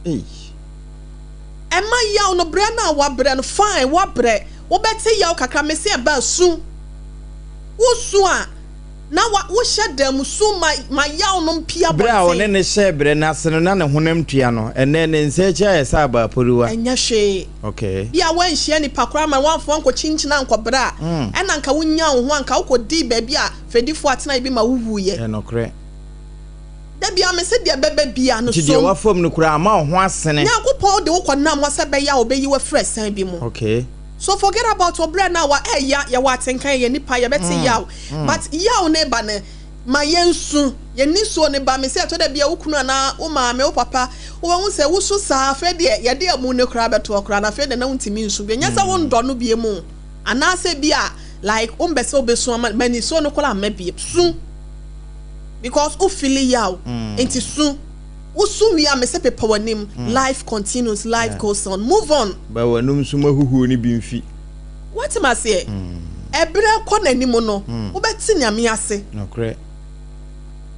Ei. Ɛma yaw no brɛ no a wabrɛ no fine wabrɛ wobɛte yaw kakra mese ɛba su wosu a na wa wohyɛ dan mu su ma ma yaw no mpia Berɛ a ɔne abɔnten. no hyɛɛ berɛ no ase no, na ne honam tua no. Ɛnnɛ, ne nsa akyi ayɛ sɛ abaaporiwa. Ɛnyɛ hwee. Okay. Bi a woanhyia nipa koraa ma woamfa woankɔkyinkyini ankɔbrɛ a, ɛna anka wonyaa wo ho anka wokɔdii baabi a fɛdifoɔ atenaeɛ bi ma wowuiɛ. Ɛyɛ nokorɛ. Da biara mese deɛ ɛbɛba biara no Nti deɛ som. woafa mu no koraa ama wo ho asene. Nyankopɔn de wo kɔnam hɔ sɛ ɛbɛyɛ a ɔbɛyi wo afiri asiane bi mu. Okay. So forget about ɔbrɛ no a wa ɛya yɛwɔ atenka yɛyɛ nipa yɛbɛte yaw but yaw no ba no ma yɛnsu yɛn nisuo no ba mese ɛtɔ da bi a wo kunu anaa wo maame wo papa wobɛhu sɛ wosu saa afei deɛ yɛde amu no koraa bɛtoɔ koraa na afei deɛ na wontumi nsu bio nyɛ sɛ wondɔ no bio mu anaasɛ bi a like wombɛ sɛ wobɛsu ama ma nisuo no koraa mma bio su because wo feeli yaw nti su. Wosu wie a mese pepa w'anim, life continues, life goes on, move on. Ba w'anum so ma huhuo no bi mfi. Woate m'aseɛ? Ɛberɛ kɔ n'anim no, wobɛte Nyame ase. Nokorɛ.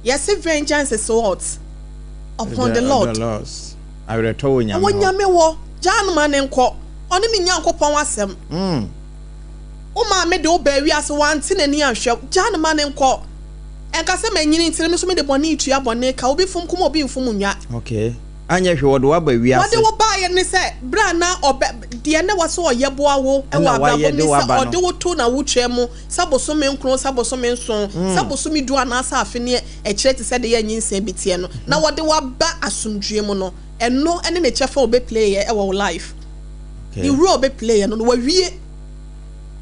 Yɛse vengeance is what? Upon the Lord. Awerɛtɔ wɔ Nyame hɔ. Ɛwɔ Nyame hɔ. Gyaa no ma no nkɔ. Ɔne ne Nyankopɔn asɛm. Wo maame de wo baa wiase, wante n'ani anhwɛ wo. Gyaa no ma no nkɔ. Ɛnka sɛ manyini nti no me nso mede bɔne retua bɔne ka. Obi fom kum obi mfom nnwa. Okay. Anyɛ hwee wɔde wo aba wiase. Wɔde wo baeɛ ne sɛ berɛ a na ɔbɛ deɛ na ɛwɔ sɛ ɔyɛ boa wo wɔ Ɛna abrabɔ wayɛ mu de ne wo sɛ aba no. ɔde wo to n'awotwaa mu sɛ bosome nkron, sɛ bosome nson, sɛ bosome du anaasɛ afe ne akyire te sɛ deɛ nyinsɛn bi teɛ no na wɔde wo aba asomdwoeɛ mu no ɛno ne ne kyɛfa a ɔbɛ play yɛ wɔ wo life. Okay. Ne role a ɔbɛ play yɛ no no wawie.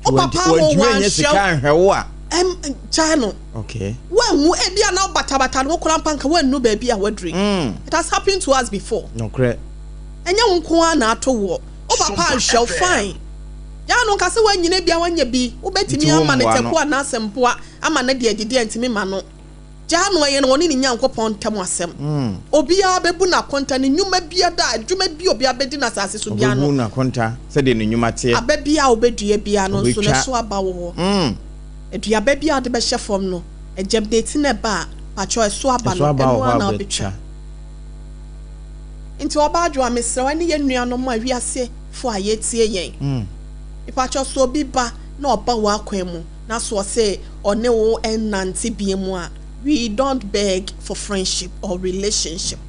Wo papa wo Wantumi anya sika wanhwɛ anhwɛ wo a. Ɛm gyae no. Okay. Wanwu ebi a na wobatabata ne ho koraa mpo anka woannu baabi a woaduru yi. It has happened to us before. Nokorɛ. Ɛnyɛ wo nko ara na ato woɔ. Wo papa anhwɛ wo fine. Gyaa no nka sɛ woanyini ebia woanya bi. Wobɛtumi Nti ama no wommoa no. taku anaasɛ mpoa ama no de adidi a ntumi ma no. Gyaa no ɛyɛ no ɔne ne Nyankopɔn ntam asɛm. Obiara bɛbu no akonta ne nnwuma biara da adwuma bi a obiara bɛdi no asase so biara no. Ɔbɛbu no akonta sɛdeɛ ne nnwuma teɛ. Aba biara a wobɛdua biara no nso Ɔbɛtwa. n'ɛso aba wɔ hɔ. Aduaba biara a wode bɛhyɛ fam no, ɛgyɛmdate no ɛba a, pakyɛw ɛso aba Ɛso no, aba ɛno wɔ hɔ ara a na wobɛtwa. wobɛtwa. Nti Ɔbaa Adwoa mesrɛ wo ɛne yɛn nuanom a wiase foɔ a yɛtie yɛn, mepakyɛw sɛ obi ba na ɔba w'akwan mu na so ɔse ɔne wo nnante biom a, we don't beg for friendship or relationship.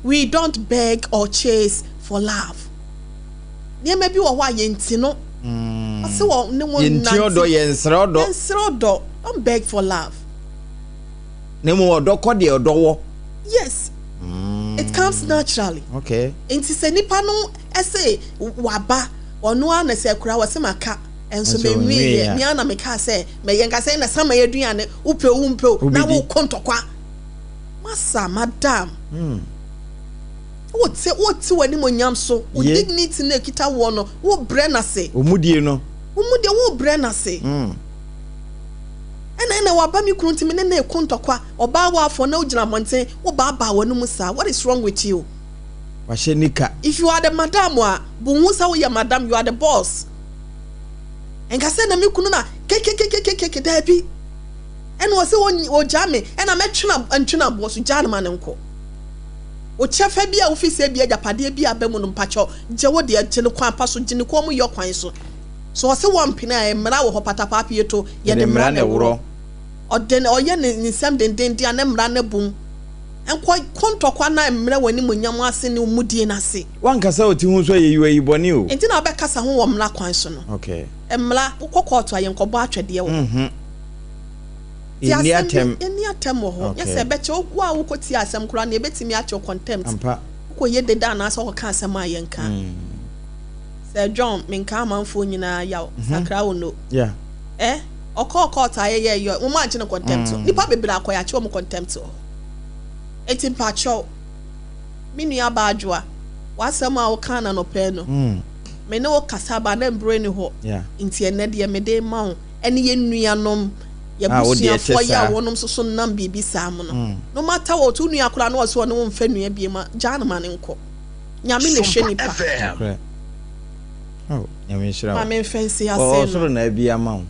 We don't beg or chase for love. Nneɛma bi wɔ hɔ a yɛnti no. Ɔse wɔ ne wo Yɛnti nnante. ɔdɔ, yɛnsrɛ ɔdɔ. Yɛnsrɛ ɔdɔ. Don't beg for love. Na mmom ɔdɔ kɔ deɛ ɔdɔ wɔ. Yes. It comes naturally. Okay. Nti sɛ nipa no ɛse waba, ɔno ara na sɛ akura wɔ se maka. Nso Nso menwieɛ. onwieɛ. Me ara na mekaa sɛ mɛyɛ nka sɛ na sama yɛ aduane wopɛ o wompɛ o na Wobɛdi. wokɔ ntɔkwa. Masa madam. Wote wote w'animonyam so. Wo Ye. dignity no ekita woɔ no, wobrɛ no ase. Wo mudie no. Wo mudie wobrɛ no ase. Ɛna ɛna waba me kunu nti me ne no reko ntɔkwa. Ɔbaa woafɔ na wogyina abɔnten wobaabaa w'anum saa. What is wrong with you? Wahyɛ nika. If you are the madam a, bu wo ho sɛ woyɛ madam, you are the boss. Nka sɛ na me kunu na kekekekekeke daabi. Ɛna ɔsɛ ɔgyaa me ɛna mɛtwe na ntwe na aboɔ so gyaa no ma no nkɔ. Wo kyɛfa bi a wofi sɛ bi agyapadeɛ bi a aba mu no mpakyɛw gye wo deɛ gye no kwan pa so gye no kɔn mu yɔ kwan so. So ɔsɛ wɔmpene a mmara wɔ hɔ patapaa to yɛde mmara na ɛworɔ. Ɔde ɔyɛ ne nsɛm dendenden a ne mmara no abum. Nkɔ ko ntɔkwa na mmerɛ w'animuonyam ase ne wo mudie no ase. Wankasa ɔti ho nso ɛyɛ yiwa yi bɔne o. Nti na wobɛkasa ho wɔ mmara kwan so no. Okay. Mmara, wokɔ kɔɔto a yɛnkɔbɔ atwɛdeɛ wɔ hɔ. Ti Yɛnni asɛm bi, atɛm. yɛnni atɛm wɔ hɔ. Nyɛ Okay. sɛ ɛbɛkyɛ wo a wokɔtie asɛm koraa no yɛbɛtumi akyɛ wo contempt. Ampa. Wokɔyɛ dede anaasɛ wokɔka asɛm a yɛnka. Sir John, menka amanfoɔ nyinaa yaw, sakra wo no. Yeah. Eh, ɔkɔɔ court a yɛyɛ yɛ, wɔn ankye no contempt. Nnipa bebree akɔ yɛakye wɔn contempt wɔ hɔ. Enti mpakyɛw, me nua baa Adwoa, w'asɛm a wokaa no anɔpa yi no, me ne wo kasa ba na mbrɛ ni hɔ. Yeah. Nti ɛnnɛ deɛ mede rema wo ɛne yɛn nuanom, yɛn A wo deɛ ɛte abusuafoɔ yi a saa. wɔnom nso so nam biribi saa mu no. No matter what, wo nua koraa na ɔse ɔne wo mfa nua bio ma, gyaa no ma no nkɔ. Nyame na ɛhwɛ Sompa nipa. FM. Nokorɛ. Oh, Nyame nhyira Ma wo. memfa nsi Ɔ- ase Ɔsoro nom. na abie ama wo.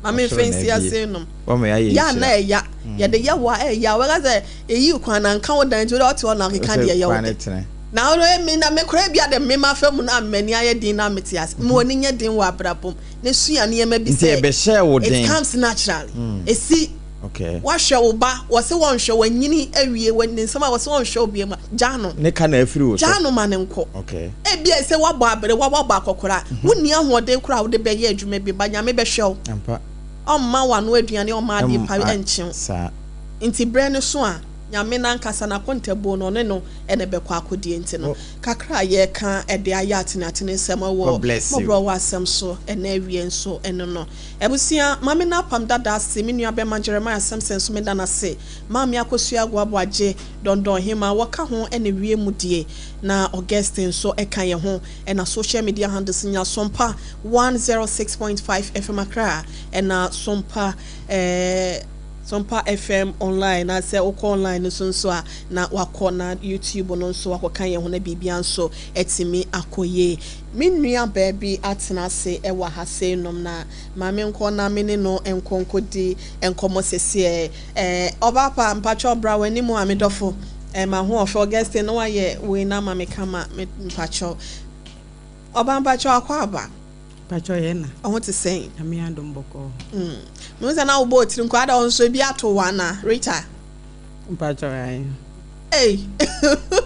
Ma Ɔsoro memfa na nsi abie. ase nom. Wama yɛayɛ Yɛ a na nhyira. ɛya. Yɛde yɛ wo a ɛya. Wɔka sɛ ɛyi kwan na nka wo dan nti wode ɔte hɔ na ɔkeka Sɛ deɛ ɛyɛ wo kwan no dɛ. tene. Na ɔno me na me koraa bi a de me ma fa mu na m'ani ayɛ den na mete ase. Ma w'ani nyɛ den wɔ abrabɔ mu na sua nneɛma bi Nti sɛ ɛbɛhyɛɛ wo it den. comes naturally. Esi Okay. woahwɛ wo ba, wɔse wɔnhwɛ, wanyini awie, wɔ ne nsɛm a wɔse wɔnhwɛ wo biom a, gyaa no. Ne ka na afiri wo so. Gyaa no ma no nkɔ. Okay. Ebia sɛ woabɔ aberewa, woabɔ akɔkora, wonni ahoɔden koraa a wode bɛyɛ adwuma bi, ba Nyame bɛhwɛ wo. Ampa. Ɔmma w'ano aduane, ɔmma adeɛ pa nkye wo. Saa. Nti berɛ no so a, Nyame no ankasa n'akontabuo no, ɔne no na ɛbɛkɔ akɔdie. Nti no, kakra a yɛreka de ayɛ ateneatene nsɛm wɔ God bless you. mmɔborɔ wɔ asɛm so ɛnɛ awie nso ɛno no. Abusua, Maame no apam dada ase, me nua bɛma Jeremiah Simpson nso meda no ase, Maame Akosua Agoaboagye, Dɔndɔn Hemaa, wɔka ho ɛna wie mu die, na Augustine nso ɛka yɛn ho, ɛna social media handles nyinaa Sompa 106.5 FM Accra, ɛna Sompa eh, Sompa FM online, na sɛ wokɔ online no so nso a na wakɔ na YouTube no nso wakɔka yɛn ho na biribia nso atumi akɔ yie. Me nua baa bi atena ase wɔ ha sei nom na maame nkɔ na me ne no nkɔ nkɔdi nkɔmmɔ sɛsiɛ. Ɔbaa pa mpakyɛ ɔbra w'anim a medɔfo ma ho ɔfɛ Augustine na wayɛ wei na ama me kama me mpakyɛ. Ɔbaa mpakyɛ akɔ aba. Mpakyɛ yɛ na. Ɔho te sɛn? Nyame adom bɔkɔɔ. Mehu sɛ na wobɔ otiri nkɔ ada wo nso ebi ato wo ana Rita? Mpakyɛ ayi. Ei,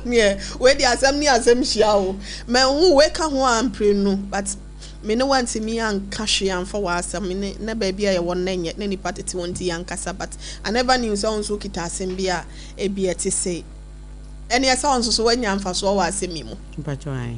neɛ wei de asɛm ne asɛm hyia o. Mahu wei ka ho a mprenu, but me ne wantumi anka hwee amfa w'asɛm. Me ne na baabi a yɛwɔ no na nyɛ na nipa tete wɔn nti yɛankasa, but I never knew sɛ wo nso wokita asɛm bi a ebi ɛte sei. Ɛneɛ sɛ wo nso so woanya mfasoɔ wɔ asɛm yi mu. Mpakyɛ ayi.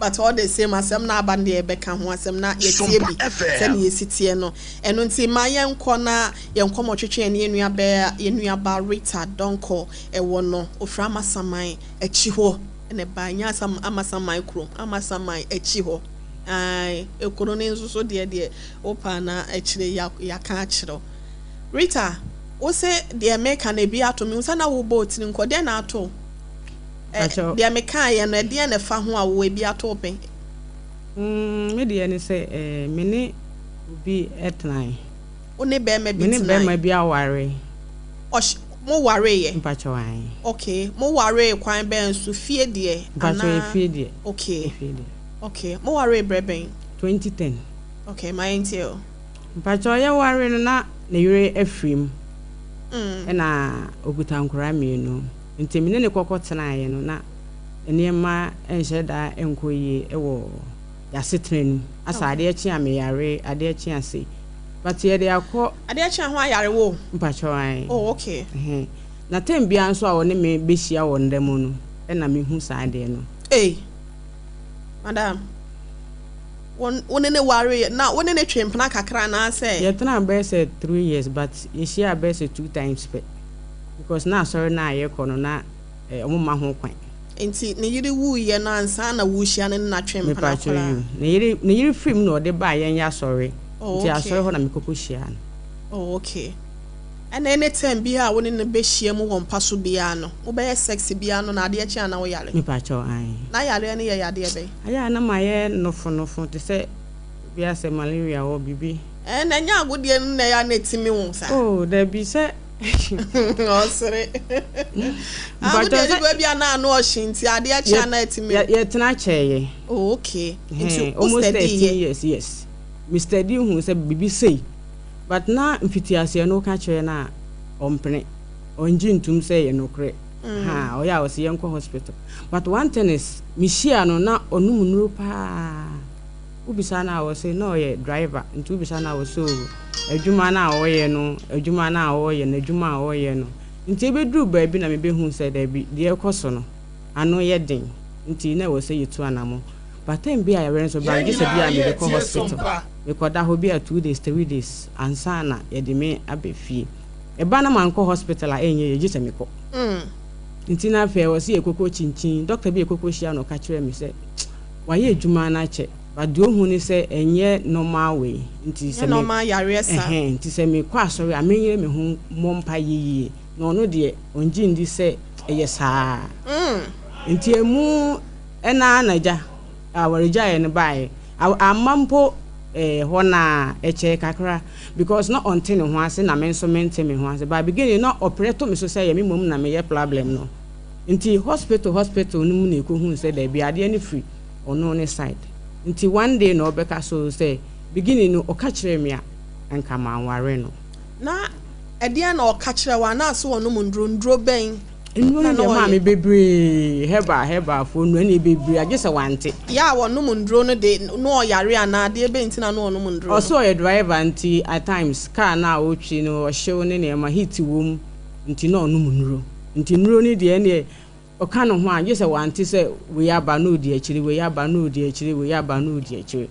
But all the same, asɛm no aba no deɛ yɛbɛka ho asɛm na yɛtie bi sɛne yɛsi teɛ no. Ɛno nti ma yɛnkɔ na yɛnkɔmmɔ twetwe yɛne yɛn nua yɛn nuaba Rita Donkor ɛwɔ no. Ofiri Amasaman akyi hɔ ɛna ɛbaa, nyɛ asam Amasaman kurom, Amasaman akyi hɔ. Ae, ekuro no nso so deɛ wopa na akyire yɛaka akyerɛw. Rita, wo se deɛ meka no ebi ato me sɛ na wobɔ otiri nkɔ, deɛ na ato? Deɛ mekaeɛ no, ɛdeɛn na ɛfa ho a wo ebi ato wo pɛn? Me deɛ ne sɛ me ne obi tenae. Wo ne bɛrima bi Me ne tenae? bɛrima bi aware. Ɔhy mo wareeɛ? Mpakyɛ ayi. Okay, mo waree kwan bɛn so? Fie deɛ Mpakyɛ anaa? efie deɛ. Okay. Efie deɛ. Okay, mo waree berɛ bɛn? 2010. Okay, ma yɛntie o. Mpakyɛ yɛware no na ne yere afiri mu. Ɛna okuta nkwaraa mmienu. Nti me ne ne kɔkɔ tenaeɛ no na nneɛma nhyɛ da nkɔ yie wɔ yɛasetena no mu. Asa adeɛ kye a meyare, adeɛ kye a sei. But yɛde akɔ. Adeɛ kye a ho ayare wo? Mpakyɛ ayi. Oh, okay. Ɛhɛn. Na time biara nso a ɔne me bɛhyia wɔ nda mu no, ɛna mehu saa adeɛ no. Ei, madam, wo ne ne wareeɛ na wo ne ne twe mpena kakra anaasɛ? Yɛtena bɛyɛ sɛ 3 years, but yɛhyia bɛyɛ sɛ two times pɛ. Because na asɔre no a yɛkɔ no na ɔmo ma ho kwan. Nti ne yere wuiɛ no ansa na wohyia no ne natwe mpena Mepakyɛ koraa? yi. Ne yere firi mu na ɔde baa yɛn yɛ asɔre. Oh, Nti okay. asɔre hɔ na mekɔkɔ hyia no. Oh, okay. Ɛna ɛne time bi a wo ne no bɛhyia mu wɔ mpa so biara no, mobɛyɛ sex biara no na adeɛ kye a na woyare? Mepakyɛ ayi. Na yareɛ no yɛ yadeɛ bɛn? Ayɛ a na mayɛ nofo te sɛ bi asɛ malaria wɔ biribi. Ɛna ɛnyɛ agodeɛ no na ɛyɛ a na ɛtumi wo saa? Oh, dabi sɛ. Ɔsere. Agodeɛ no baabi a na ano ɔhye nti adeɛ kye a na ɛtumi wo. Yɛtena kyɛeɛ. Oh, okay. Nti wo Almost steady 13 yɛ? years, yes. Me steady hu sɛ biribi sei. But na mfitiaseɛ no woka kyerɛ no a ɔmpene. Ɔngye ntum sɛ ɛyɛ nokorɛ. Ha, ɔyɛ a ɔsɛ yɛnkɔ hospital. But one thing is, mehyia no na ɔnom nnuro paa. Wobisa no a ɔsɛ na ɔyɛ driver. Nti wobisa no a ɔsɛ o adwuma no a ɔyɛ no, adwuma no a ɔyɛ no, adwuma a ɔyɛ no. Nti ebɛduru baabi na mebɛhu sɛ daabi deɛ ɛkɔ so no, ano yɛ den. Nti na ɛwɔ sɛ yɛtu anammɔ. But time bi a yɛwerɛ nso ba gye sɛ bi a mede kɔ hospital. Mekɔda hɔ bi a 2 days, 3 days ansa na yɛde me aba fie. Ɛba na mankɔ hospital a ɛnyɛ yɛ gye sɛ mekɔ. Nti na afei ɛwɔ sɛ yɛkɔkɔ kyinkyin. Doctor bi yɛkɔkɔ hyia no ɔka kyerɛ me sɛ wayɛ adwuma no akyɛ. But deɛ ohu ne sɛ ɛnyɛ normal way. Nti sɛ Nyɛ normal yareɛ saa. Ɛhɛn, nti sɛ mekɔ asɔre a menyere me ho mmɔ mpa yie yie. Na ɔno deɛ ɔngye ndi sɛ ɛyɛ saa. Nti emu ɛna na agya awaregyaeɛ no baeɛ. Amma mpo hɔ na ɛkyɛɛ kakra because na ɔnte ne ho ase na me nso mente me ho ase. But beginning na ɔpere to me so sɛ ɛyɛ me mmom na meyɛ problem no. Nti hospital hospital no mu na yɛkɔhuu sɛ daabi adeɛ no firi ɔno ne side. Nti one day na ɔbɛka so sɛ beginning no ɔka kyerɛɛ me a anka manware no. Na ɛdeɛn na ɔka kyerɛɛ wo anaa so ɔnom nnuro? Nnuro bɛn Nnuro na no na deɛ ɔyɛ? maame bebree, herbal herbal foɔ nnuro ɛne bebree agye sɛ wante. Yɛ a ɔnom nnuro no de na ɔyare anaa adeɛ bɛn nti na na ɔnom nnuro Ɔse no? ɔyɛ driver nti at times car no a ɔtwi no ɔhyew ne nneɛma heat wɔ mu nti na ɔnom nnuro. Nti nnuro no deɛ ɛneɛ ɔka ne ho a gye sɛ wante sɛ wei aba na ɔdi akyire, wei aba na ɔdi akyire, wei aba na ɔdi akyire.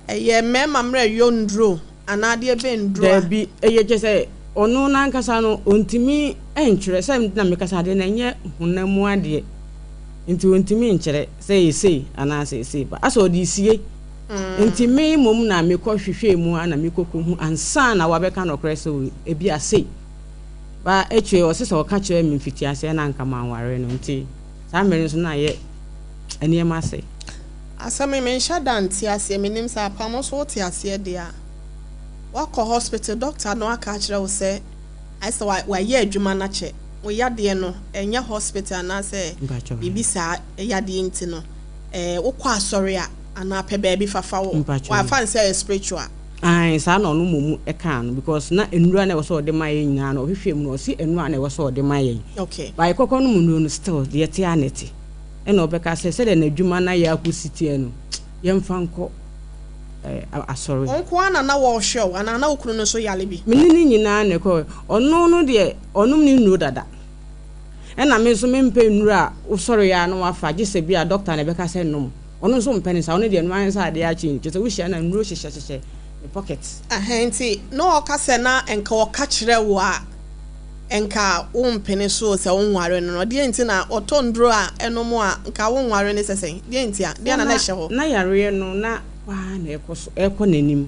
Ɛyɛ mmarima mmerɛ yɔ nnuro anaa adeɛ bɛn nnuro a? Daabi, ɛyɛ kyerɛ sɛ ɔno n'ankasa no ɔntumi nkyerɛ, sɛ na meka sɛ adeɛ no ɛnyɛ honam mu adeɛ nti ɔntumi nkyerɛ sɛ ɛyɛ sei anaa sɛ ɛyɛ sei, but asɛ ɔde resie. Nti me mmom na mekɔ hwehwɛɛ mu ara na mekɔ kɔhu ansa na wabɛka nɔkorɛ sɛ o ebia sei. Ba akyire ɔse sɛ ɔka kyerɛɛ me mfitiaseɛ no a anka manware no nti saa mmerɛ no nso na ayɛ nneɛma asɛe. Asɛm yi menhyɛ da nte aseɛ, menim sɛ apam nso wote aseɛ deɛ a, woakɔ hospital doctor no aka akyerɛ wo sɛ ayɛ sɛ wayɛ adwuma no akyɛ, wo yadeɛ no ɛnyɛ hospital anaasɛ biribi saa yadeɛ nti no wokɔ asɔre a anaa pɛ baabi fa fa wo, wafa no sɛ ɛyɛ spiritual. Aane, saa na ɔno mmom kaa no because na nnuro a na ɛwɔ sɛ ɔde ma yɛn nyinaa no ɔhwehwɛɛ mu no ɔse ɛno a na ɛwɔ sɛ ɔde ma yɛn. Okay. But yɛkɔkɔ nom nnuro no still deɛ ɛte ara na ɛte. Ɛna ɔbɛka sɛ sɛdeɛ n'adwuma no ayɛ akɔsi teɛ no yɛmfa nkɔ eh, asɔre. Wo nko ara na na wɔrehwɛ wo anaa na wo kunu no nso yare bi? Me ne no nyinaa na ɛkɔɛ. Ɔno no deɛ ɔnom ne nnuro dada. Ɛna me nso mempɛ nnuro a wosɔre ara na wafa gye sɛ bi a doctor na ɛbɛka sɛ nom. Ɔno nso mpɛ no saa, ɔno deɛ ɛno ara ne sɛ adeɛ akye no, kyerɛ sɛ wohyia no a nnuro hyehyɛhyehyɛ ne pocket. Ɛhɛn, nti na ɔka sɛ na nka ɔka kyerɛ wo a nka wompene so sɛ wonware no no, deɛn nti na ɔtɔ nnuro a ɛnom a nka wonware no sɛ sɛn? Deɛn nti a? Deɛn na na ɛhyɛ hɔ? Na yareɛ no na kɔ ara na ɛkɔ so, ɛrekɔ n'anim.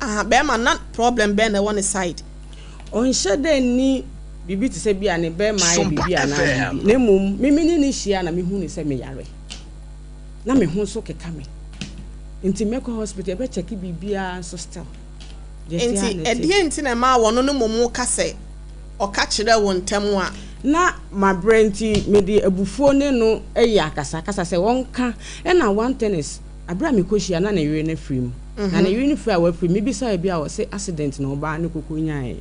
Aha, bɛrima no na problem bɛn na ɛwɔ ne side? Ɔnhyɛ da nni biribi te sɛ bi a ne bɛrima ayɛ Sompa biribi anaa FM. biribi, na mmom me me ne no hyia a na mehu no sɛ meyare. Na me ho nso keka me. Nti mɛkɔ hospital yɛbɛ check biribiara nso still deɛ ɛte Nti ara na ɛte. ɛdeɛn nti na ɛmaa wɔno no mmom ka sɛ ɔka kyerɛɛ wo ntɛm a. Na mabrɛ nti mede abufuo ne no yɛ akasakasa sɛ ɔnka. Ɛna one thing is aberɛ a mekɔhyia na ne yere no afiri mu. Na ne yere no firi a wafiri mu mebisaeɛ bi a ɔse accident na ɔbaa no kɔkɔ nyaeɛ.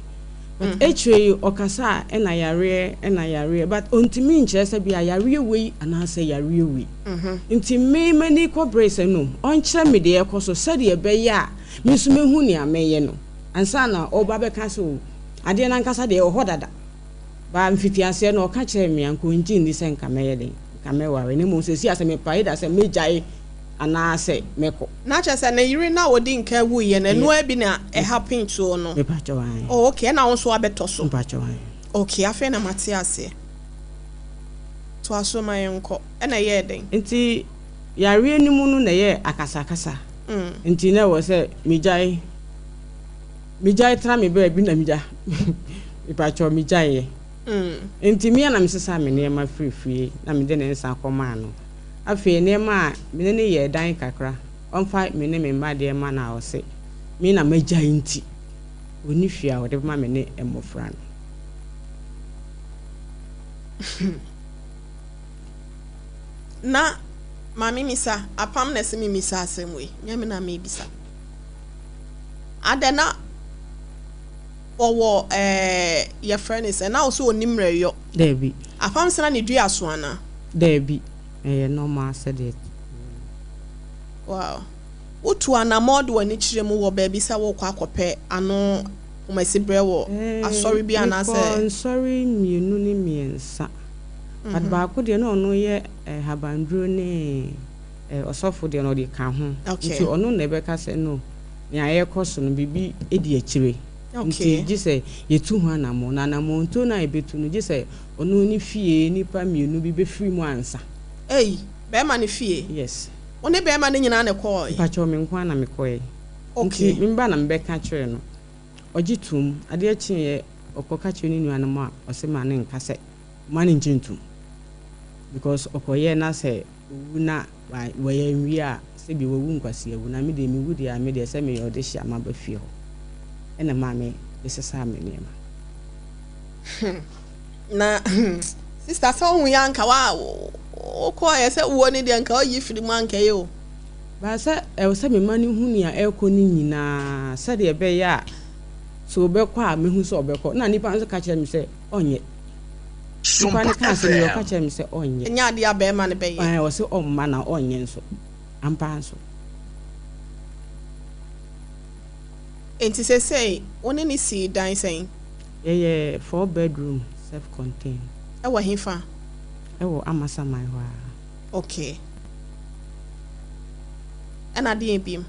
But akyire yi ɔkasa a ɛna yareɛ ɛna yareɛ but ɔntumi nkyerɛ sɛ bia yareɛ wei anaasɛ yareɛ wei. Nti me m'ani kɔ bere sɛ no ɔnkyerɛ me deɛ ɛkɔ so sɛdeɛ ɛbɛyɛ a me nso mɛhu nea mɛyɛ no ansa na ɔba bɛka sɛ o adeɛ no ankasa deɛ ɛwɔ hɔ dada. But mfitiaseɛ no ɔka kyerɛɛ me a nka ɔngye nni sɛ nka mɛyɛ dɛn nka mɛware na mmom seesei a sɛ mepae da sɛ mɛgyae anaasɛ mɛkɔ. Na kyerɛ sɛ ne yere no a ɔdi nkan wuiɛ no, ɛno ara bi na ɛ happen to no? Mepakyɛw ae. Oh okay, ɛna wo nso abɛtɔ so? Mepakyɛw ae. Okay, afei na mate aseɛ. Toa so ma yɛnkɔ. Ɛna ɛyɛɛ dɛn? Nti yareɛ no mu no na ɛyɛɛ akasakasa. Nti na ɛwɔ sɛ megyae, megyae tra me baabi na megya, mepakyɛw megyaeɛ. Nti me ara na mesesaa me nneɛma firii fie na mede ne nsa kɔmaa no. Afei nneɛma a me ne no yɛɛ dan kakra, ɔmfa me ne me mma deɛ mma no a ɔse me na magyae nti, ɔnni hwee a ɔde bɛma me ne mmɔfra no. Na Maame Misa, apam na ɛse memmisa asɛm wei, nyɛ me na merebisa. Adɛn na ɔwɔ ɛɛ yɛfrɛ no sɛ, na ɔse ɔnni mmerɛyɔ? Daabi. Apam sɛ na ne dua so anaa? Daabi, ɛyɛ normal sɛdeɛ. Wow. Wotu anammɔn de w'ani kyerɛ mu wɔ baabi sɛ worekɔ akɔpɛ ano pomasiberɛ wɔ asɔre bi anaasɛ? Mekɔɔ nsɔre mmienu ne mmiɛnsa. But baako deɛ na ɔno yɛ habanduro ne ɔsɔfo deɛ no ɔde ka ho. Nti ɔno na ɛbɛka sɛ no, nea ɛrekɔ so no biribi di akyire. Nti gye sɛ yɛtu ho anammɔn. Na anammɔntuo no a yɛbɛtu no gye sɛ Ɔno ne fie nnipa mmienu bi bɛfiri mu ansa. Ei, bɛɛma no fie? Yes. Wo ne bɛɛma no nyinaa na ɛkɔɔe? Mpakyɛw, me nko ara na mekɔɔe. Okay. Nti me ba na mebɛka kyerɛɛ no. Ɔgye toom. Adeɛ kyeeɛ, ɔkɔka kyerɛɛ ne nuanom a, ɔse ma no nka sɛ, mma no nngye ntom. Because ɔkɔyɛɛ na sɛ owu na wanwie a, sɛbi wawu nkwaseawu. Na me deɛ mewu deɛ a, me deɛ sɛ meyɛ ɔdehye a maba fie hɔ. Ɛna ɛmaa me mesesaa me nneɛma. Hmm. Na hmm. Sister sɛ wohu yɛ anka wa wokɔɛ sɛ wuo ne deɛ nka woyi firi mu anka ɛyɛ o. But sɛ ɛwɔ sɛ mema no hu nea ɛrekɔ no nyinaa sɛdeɛ ɛbɛyɛ a sɛ ɔbɛkɔ a mɛhu sɛ ɔbɛkɔ. Na nipa no nso ka kyerɛ me sɛ ɔnyɛ. Nipa no kaa asɛm yi ɔka kyerɛ me sɛ ɔnyɛ. Ɛnyɛ adeɛ a bɛrima no bɛyɛ. Ɛɛ ɔse ɔmma na ɔnyɛ nso. Ampa ara nso. Enti seesei wo ne no sii dan sɛn? Yɛyɛ 4 bedroom self contained. Ɛwɔ hefa? Ɛwɔ Amasaman hɔ ara. Okay. Ɛna deɛn biom?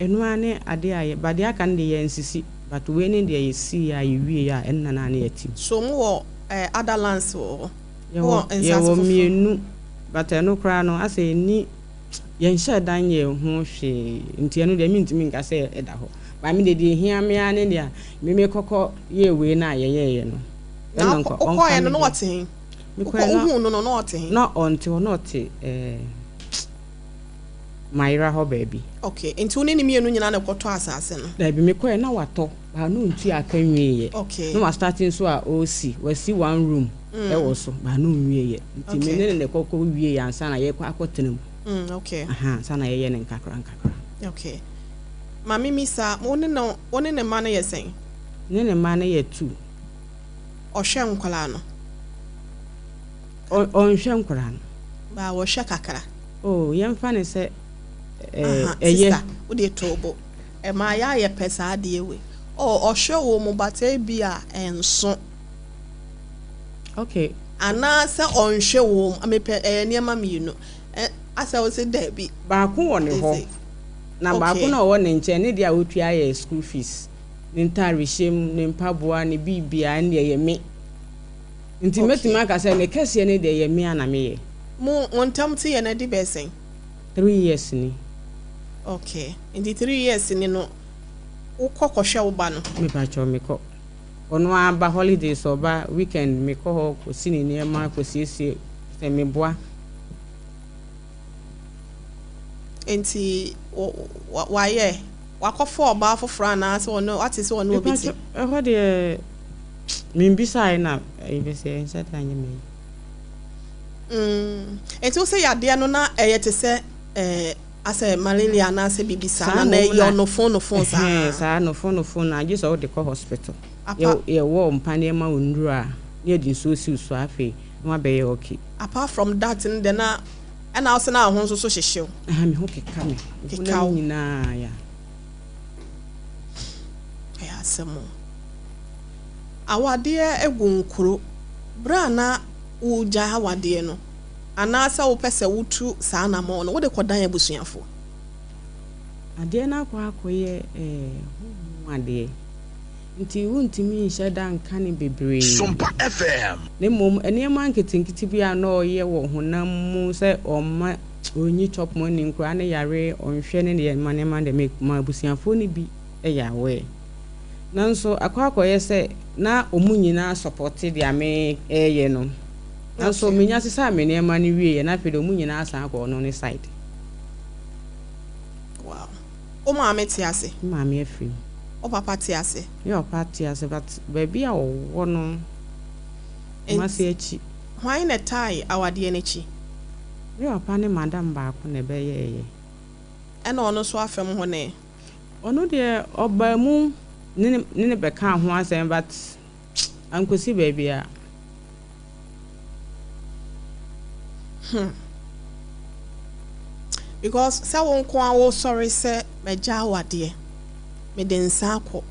Ɛno ara ne adeɛ a yɛ, but deɛ aka no deɛ yɛansisi, but wei ne deɛ yɛsiiɛ a yɛwieɛ a ɛno na na ne yɛte mu. So mowɔ eh, other lands wɔ hɔ? Yɛwɔ, Mowɔ nsaase yɛwɔ foforɔ? mmienu, but ɛno koraa no asɛ ɛnni, yɛnhyɛɛ da nyɛɛ ho hwee, nti ɛno deɛ mentumi nka sɛ ɛda hɔ. But me deɛ deɛ ɛhia me ara ne deɛ me mekɔkɔ yɛɛ wei no a yɛyɛeɛ no, Na ɛno nka ɔmfa wokɔeɛ me no na deɛ. ɔte he? Wokɔ, Mekɔeɛ na, wohuu no no na ɔte he? na ɔnte hɔ, na ɔte eh, Mayera hɔ baabi. Okay, nti wo ne ne mmienu nyinaa na ɛkɔtɔ asase no? Daabi, mekɔeɛ na watɔ, but na ɔntua aka nwieeɛ. Okay. Na wastarte nso a ɔresi, wasi one room ɛwɔ so, but na ɔnwieeɛ. Nti me ne no na ɛkɔkɔ wieeɛ ansa na yɛrekɔ akɔtena mu. Okay. Aha, ansa na yɛyɛ no nkakra nkakra. Okay. Ma memmisa, wo ne no, wo ne ne mma no yɛ sɛn? Me ne ne mma no yɛ two. Ɔhwɛ nkwadaa no? Ɔnhwɛ nkwadaa no. But ɔhwɛ kakra. Oh, yɛmfa no sɛ Aha, ɛyɛ. sister, wo deɛ to bo. Ɛma yɛ a yɛpɛ saa adeɛ wei. Oh, ɔhwɛ wɔ mu but ebi a ɛnso. Okay. Anaasɛ ɔnhwɛ wɔ mu, mepɛ ɛyɛ nneɛma mmienu. Ɛ, asɛ wo se daabi. Baako wɔ ne hɔ. Na baako no a ɔwɔ ne nkyɛn, ne deɛ a ɔtua yɛ school fees, ne ntaarehyɛ mu, ne mpaboa, ne biribiara, ɛno deɛ ɛyɛ me. Nti mɛtumi aka sɛ ne kɛseɛ no deɛ ɛyɛ me a na meyɛ. Mo ntam te yɛ no adi bɛyɛ sɛn? 3 years ni. Okay, nti 3 years ni no wokɔ kɔhwɛ wo ba no? Mepakyɛw mekɔ. Ɔno ara ba holidays ɔba weekend mekɔ hɔ kɔsi ne nneɛma kɔsiesie sɛ meboa. Nti wayɛ wakɔfa ɔbaa foforɔ anaasɛ ɔno wate sɛ ɔne obi te? Mepakyɛw ɛhɔ deɛ membisaeɛ na ɛbɛsɛ ɛnhyɛ da nyɛ me. Nti wo sɛ yadeɛ no na ɛyɛ te sɛ asɛ malaria anaasɛ biribi saa na na ɛyɛ ɔnofon nofon saa? Saa nofon nofon na agye sɛ wode kɔ hospital. Yɛwɔ mpa nneɛma wɔ nnuro a na yɛde nsuo siw so afei na wabɛyɛ okay. Apart from that no deɛ na ɛna wo sɛ na wo ho nso so hyehye wo? Aha, me ho keka me. Keka wo? Nyinaa ya. Ɛyɛ asɛm o. Awadeɛ egu nkuro. Berɛ a na wogyae awadeɛ no anaasɛ wopɛ sɛ wotu saa anammɔn no, wode kɔdan abusuafoɔ? Adeɛ no akɔ akɔyɛ honhom adeɛ nti wontumi nhyɛ da nka ne bebree. Sompa FM. Na mmom nneɛma nketenkete bi a na ɔyɛ wɔ honam mu sɛ ɔmma ɔnyi chop money, nkoraa no yare, ɔnhwɛ ne nneɛma nneɛma deɛ ma abusuafoɔ no bi yɛ aware. Nanso akɔ akɔyɛ sɛ na ɔmo nyinaa support deɛ me ɛyɛ no. Nanso menya sesaa me nneɛma no wieɛ na afei deɛ ɔmo nyinaa san akɔ ɔno ne side. Wow. Wo maame te ase? Me maame afiri mu. Wo papa te ase? Me papa te ase but baabi a ɔwɔ no Kumasi akyi. Hwan na ɛtae awadeɛ no akyi? Me papa ne madam baako na ɛbɛyɛɛyɛ. Ɛna ɔno nso afɛm hɔ ne? Ɔno deɛ ɔbaa mu ne ne bɛkaa ho asɛm but ankosi baabi a. Because sɛ wo nko a wosɔre sɛ magya awadeɛ, mede nsa akɔ,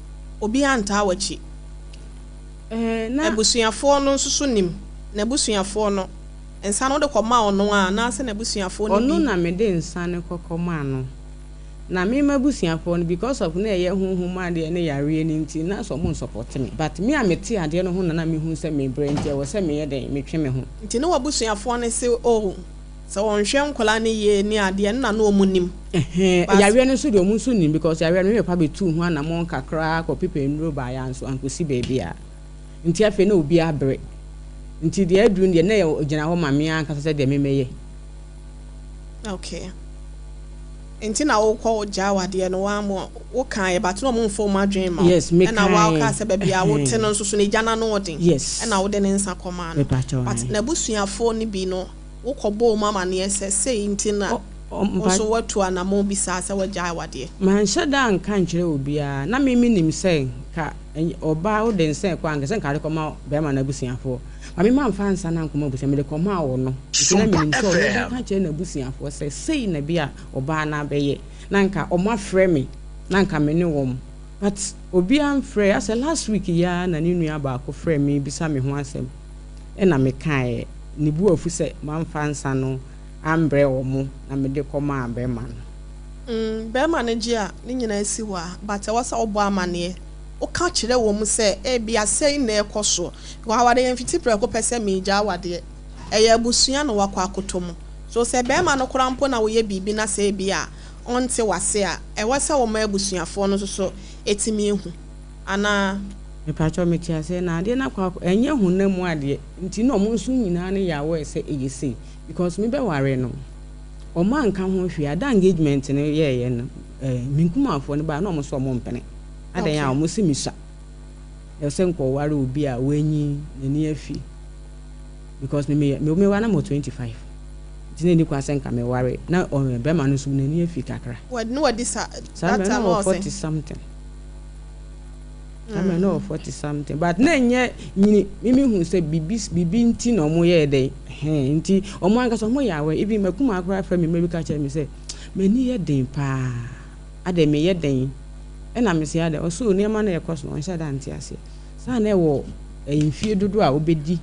obi antaa w'akyi. Na Abusuafoɔ no nso so nim. N'abusuafoɔ no, nsa no wode kɔma ɔno a anaasɛ n'abusuafoɔ no Ɔno bi? Na mede nsa no kɔkɔ maa no. Na me m'abusuafoɔ no because of na ɛyɛ honhom adeɛ ne yareɛ no nti na sɛ ɔmo nsupport me. But me a mete adeɛ no ho na na mehu sɛ mebrɛ nti ɛwɔ sɛ meyɛ dɛn metwe me ho. Nti ne w'abusuafoɔ no se oh sɛ wɔnhwɛ nkwadaa no yie ne adeɛ no na na ɔmo nim. Ɛhɛn, But yareɛ no nso deɛ ɔmo nso nim because yareɛ no me papa bɛtuu ho anammɔn kakra kɔpepɛ nnuro baeɛ a nso ankosi baabi a. Nti afei na obi abrɛ. Nti deɛ aduru no deɛ na ɛgyina hɔ ma me ankasa sɛ deɛ memɛyɛ. Okay. Nti na wokɔ gyaa awadeɛ no woammɔ wokaeɛ but na ɔmo mfa ɔmo adwene mma wo. Yes, me Ɛna woa kaeɛ. wokaa sɛ baabi a wote no nso so no egya no ano ɔden. Yes. Ɛna wode ne nsa kɔmaa no. Mepakyɛw But ae. n'abusuafoɔ no bi no wokɔbɔɔ mu amaneɛ sɛ sei nti na Ɔ ɔ wo mpa nso woatu anammɔn bi saa sɛ woagyae awadeɛ. Manhyɛ da anka nkyerɛ obiara. Na me menim sɛ nka ɔbaa wode nsa ɛkɔ a nka sɛ nka wode kɔma bɛrima no abusuafoɔ. Ma me mamfa nsa no ankɔma abusua mede kɔmaa ɔno. Nti na Sompa menim sɛ ɔno FM. bɛka akyerɛ n'abusuafoɔ sɛ sei na bi a ɔbaa no abɛyɛ. Na nka ɔmo afrɛ me na nka me ne wɔn. But obiara mfrɛ. Asɛ last week yi ara na ne nua baako frɛ me bisa me ho asɛm. Ɛna mekaeɛ. Ne bo afu sɛ mamfa nsa no ambrɛ ɔmo na mede kɔmaa bɛrima no. Bɛrima no gye a ne nyinaa si hɔ a but ɛwɔ sɛ wobɔ amanneɛ. Woka kyerɛ wɔn sɛ ebia sei na ɛkɔ soɔ. Because awadeɛ yɛmfiti prɛko pɛ sɛ meegya awadeɛ. Ɛyɛ abusua na wakɔ akɔtɔ mu. So sɛ bɛrima no koraa mpo na woyɛ biribi na sɛ ebia ɔnte w'ase a, ɛwɔ sɛ wɔma abusuafoɔ no nso so ɛtumi ehu. Anaa? Mepakyɛw mete aseɛ na adeɛ no akɔ akɔ ɛnyɛ honam mu adeɛ nti na ɔmo nso nyinaa no yɛ aware sɛ ɛyɛ sei because mebɛware no ɔmo anka ho hwee ada engagement no yɛɛyɛ no me nkumafoɔ no baa na ɔmo sɛ ɔmo mpene adan a ɔmo sɛ misua ɛwɔ sɛ nkɔware obi a wanyi n'ani afi because me me me meware na mo 25 nti na ɛni kwan sɛ nka meware na ɔno bɛrima no nso n'ani afi kakra. Wɔ ne wadi sa saa that mmerɛ na time na ɔwɔ ɔwɔ sɛn? 40 something. Saa mmerɛ na ɔwɔ 40 something but na ɛnyɛ nyini mimi hu sɛ bibi bibi nti na ɔmo yɛɛ dɛn hɛn nti ɔmo ankasa ɔmo yɛ awɛ. Even makuma koraa frɛ me mmerɛ bi ka kyerɛ me sɛ m'ani yɛ den paa adɛ meyɛ den ɛna me sɛ adɛ ɔso nneɛma no ɛkɔ so no ɔnhyɛ da nte aseɛ saa na ɛwɔ mfie dodoɔ a wobɛdi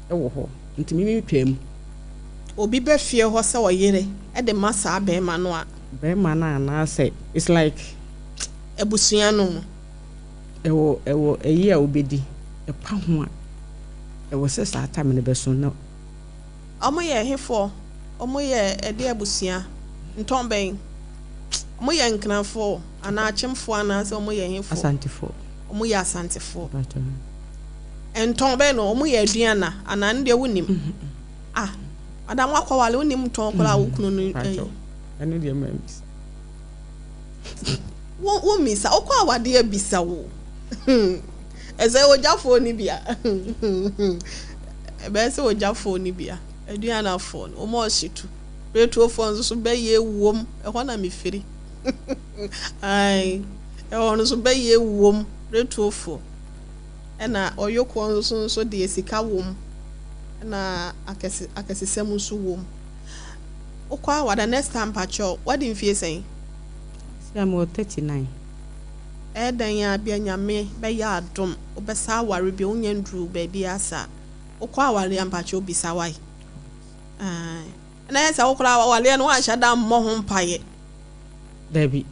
ɛwɔ hɔ nti mimi twam. Obi bɛ fie hɔ sɛ ɔyere ɛde ma saa bɛrima no a. Bɛrima no anaasɛ it's like abusua no mu. Ɛwɔ ɛyi a wobɛdi ɛpa ho a ɛwɔ sɛ saa time no bɛso na Ɔmo yɛ hefoɔ? Ɔmo yɛ ɛde abusua ntɔn bɛn? Ɔmo yɛ Nkrafoɔ anaa Akyemfoɔ anaasɛ ɔmo yɛ hefoɔ? Asantefoɔ. Ɔmo yɛ Asantefoɔ. Mpakyɛw. Ntɔn bɛn no ɔmo yɛ Aduana anaa ne deɛ wonim? Ah, madam, wakɔwale wonim ntɔn koraa wo kunu no Mpakyɛw. Ɛyi. Ɛno deɛ mambisa. Wo misa wokɔ awadeɛ bisa wo ɛsɛ ogyafoɔ ni bia ɛbɛyɛ sɛ ogyafoɔ ni bia Aduanafoɔ no wɔn ɔhye tu Beretuofoɔ nso so bɛyɛ ewuom ɛhɔ na mefiri ayi ɛhɔ no nso bɛyɛ ewuom Beretuofoɔ ɛna ɔyokoɔ nso deɛ sika wom ɛna akɛse akɛsesɛm nso wom. Wokɔ awada next time pakyɛw wadi mfie sɛn? Sɛ mewɔ 39. Ɛdan a bia Nyame bɛyɛ adom wobɛsa aware bi wonya nduru baabi asa wokɔ aware a mpakyɛw bisa wae ɛna ɛyɛ sɛ wokora awareɛ no woanhyɛ da mmɔ ho mpayɛ. Dabi,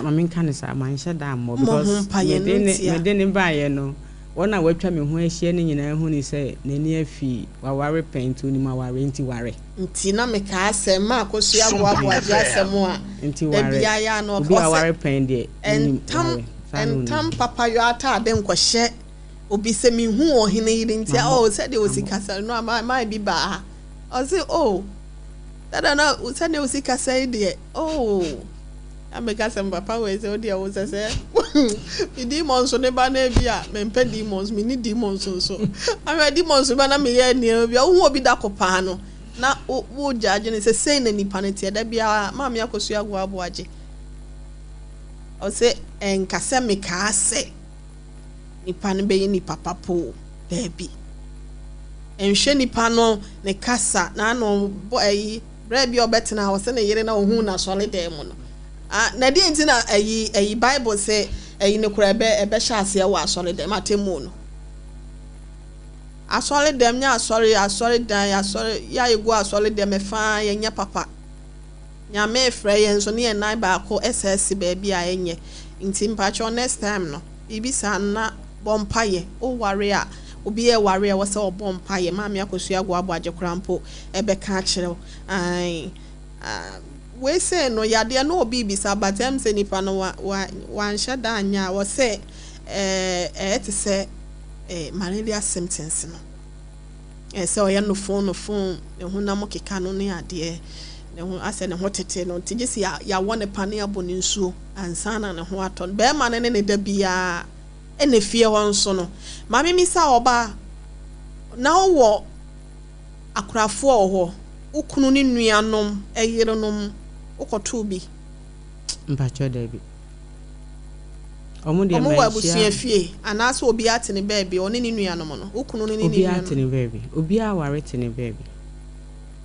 ma menka ne saa manhyɛ da mmɔ Mmɔ ho because mpaeɛ no mede ne ntia. Mede ne baeɛ no wɔn a wɔatwa me ho ahyia no nyinaa hu ne sɛ n'ani afi waware pɛn nti onim aware nti ware. Nti na mekaa sɛ ma Akosua Sompa boaboagye FM. asɛm a Nti da ware biara yɛ a na obi a ɔka ɔsɛ waware pɛn deɛ onim ɛntam ware saa na onim. Ɛntam papayɔ ataade nkɔhyɛ obi sɛ mehu ɔhene yere nti Mammɔ. Oh, sɛdeɛ osi Mammɔ. kasa no ama maa bi baa ha ɔse oh dada na sɛdeɛ osi kasa yi deɛ oh na meka sɛ papa wei sɛ wodeɛ wo sɛ me demons ne ba no bi a mempɛ demons menni demons nso ahwɛ demons ba na meyɛ nneɛma bi a wohu obi da ko paa no na wo gyaagye ne sɛ sei na nipa no teɛ da biara Maame Akosua agoaboagye ɔsɛ ɛnka sɛ mekaa sɛ nipa no bɛyɛ nipa papo daabi nhwɛ nipa no ne kasa n'ano bɔ ɛyi berɛ bi a ɔbɛtena hɔ sɛ ne yere na ohun n'asɔre dan mu no ah na deɛ nti na ɛyi Bible sɛ ɛyi ne kora ɛbɛhyɛ aseɛ wɔ asɔre dan mu atemmu no asɔre dɛm nyɛ asɔre dan asɔre yɛ a yɛgu asɔre dɛm ɛfaa yɛnyɛ papa. Nyame frɛ yɛn nso ne yɛn nan baako ɛsɛ asi baabi a ɛnyɛ nti mpakyɛw next time no biribi saa na bɔ mpayɛ woware a obi yɛ ware a ɛwɔ sɛ ɔbɔ mpayɛ. Maame Akosua agoaboagye koraa mpo ɛbɛka akyerɛ wo ae ah, wei sei no yadeɛ no obi bisa but sɛ nipa no wa wa wanhyɛ da anya a wɔsɛ ɛyɛ te sɛ malaria symptoms no sɛ ɔyɛ nofon nofon ne honam keka no ne adeɛ. Ne ho asɛ ne ho tete no nti gye sɛ yɛawɔ no pane abɔ no nsuo ansa na ne ho atɔ no. Barima no ne ne da biara ɛna fie hɔ nso no. Maame misa ɔbaa na wowɔ akorafoɔ wɔ hɔ, wo kunu ne nuanom yerenom wokɔtoo bi? Mpakyɛw dabi. Wɔn deɛ Wɔn wɔ manhyia. abusua fie anaasɛ obiara te ne baabi, ɔne ne nuanom no, wo kunu no ne ne Obiara te nuanom. ne baabi. Obiara aware te ne baabi.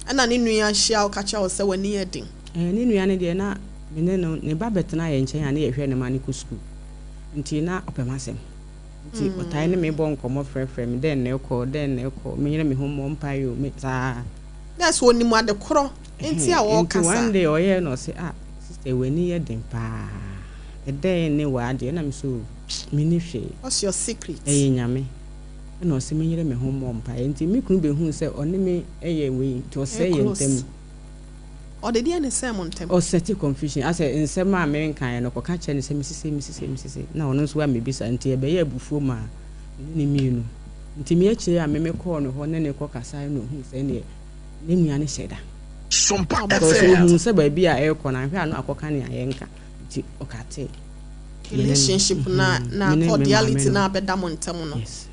Ɛna ne nua hyia wo ka kyerɛ wo sɛ w'ani yɛ den. Ɛɛ, ne nua no deɛ na me ne no, ne ba bɛtena yɛn nkyɛn a na yɛhwɛ ne ma no kɔ sukuu. Nti na ɔpɛ m'asɛm. Nti ɔtae ne me bɔ nkɔmmɔ frɛfrɛ me, dɛn na ɛkɔ, dɛn na ɛkɔ, menyere me ho mmɔ mpaeɛ o, me saa. Na sɛ ɔnim ade korɔ nti a Ɛhɛn, nti wɔreka one saa. day ɔyɛɛ na ɔse, ah, sister w'ani yɛ den paa, ɛdɛn ne w'adeɛ? Ɛna me se, oh, menni hwee. What's your secret? Ɛyɛ Nyame. Ɛna ɔse menyere me ho mmɔ mpaeɛ. Nti me kunu bɛhuu sɛ ɔne me yɛ wei, nti Ɛyɛ ɔsɛe yɛn close. ntam. Ɔde deɛn na ɛsɛe mo ntam? Ɔsɛte confusion, asɛ nsɛm a menkaeɛ no ɔkɔka kyerɛ no sɛ mese sei, mese sei, mese sei, na ɔno nso wammɛbisa, nti ɛbɛyɛɛ abufuo maa me ne no mmienu. Nti me akyire a me mekɔɔ no hɔ ne no kɔkasaeɛ na ɔhuu sɛ ɛnneɛ ne nua no hyɛ da. Sompa Na Because ɔbɛsɛe mo FM. ɔhuu sɛ baabi a ɛrekɔ no anhwɛ a na wakɔka nea yɛnka, nti ɔkatee me ne no. Relationship na Mhm, na me ne me maame cordiality no. na abɛda mo ntam no. Yes.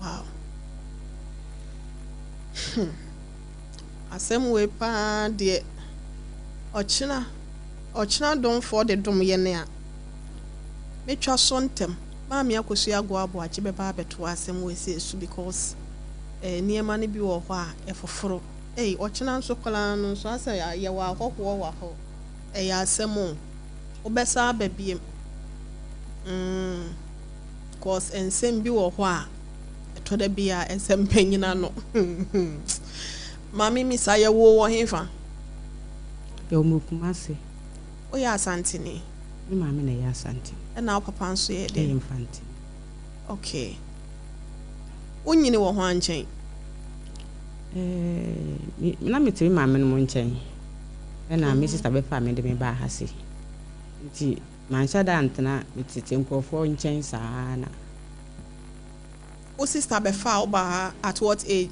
Wow. Hmm. Asɛm wei paa deɛ ɔkyena ɔkyena domfoɔ de dom yɛn a metwa so ntɛm. Maame Akosua Agoa Aboagye bɛba abɛtoa asɛm wei sɛ esu because eh, nneɛma no bi wɔ hɔ a ɛfoforo. Ei, ɔkyena nso koraa no nso asɛ yɛwɔ ahɔhoɔ wɔ hɔ. Ɛyɛ asɛm o. Wobɛsan aba biem. Mm, cause nsɛm bi wɔ hɔ a ɛtɔ da bi a ɛsɛ mpanyin ano. Maame Misa, yɛwoo wɔ hefa? Yɛwɔ me Kumasi. Woyɛ Asanteni? Me maame na ɛyɛ Asante. Ɛna wo papa nso yɛ dɛn? Ɛyɛ Mfanteni. Okay. Wonyini wɔ hwan nkyɛn? Eh, me, na mete me maame nom nkyɛn. Ɛna me sister bɛfaa me de me baa ha sei. Nti manhyɛ da antena, metete nkurɔfoɔ nkyɛn saa na. Wo sister bɛfaa wo baa ha at what age?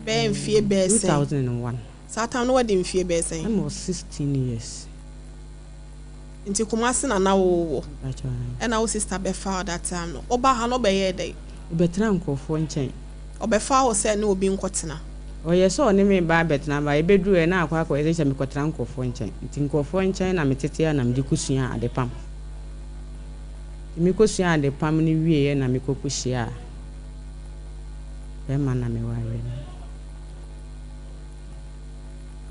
Bɛyɛ mfie bɛyɛ sɛn? 2001. Saa time no wadi mfie bɛyɛ sɛn? Na mewɔ 16 years. Nti Kumasi na na wowɔ. Mpakyɛw, ae. Ɛna wo sister bɛfaa wo that time no. Wobaa ha no wobɛyɛɛ dɛn? Mebɛtenaa nkurɔfoɔ nkyɛn. Ɔbɛfaa wo sɛ ne obi nkɔtena? Ɔyɛ sɛ ɔne me ba abɛtena ba yɛbɛduruiɛ na akɔ akɔyɛ sɛ mekɔtena nkurɔfoɔ nkyɛn. Nti nkurɔfoɔ nkyɛn na metete a na mede kɔsuaa adepam. Nti mekɔsuaa adepam no wieeɛ na mekɔ kɔhyiaa bɛrima na mewaree no.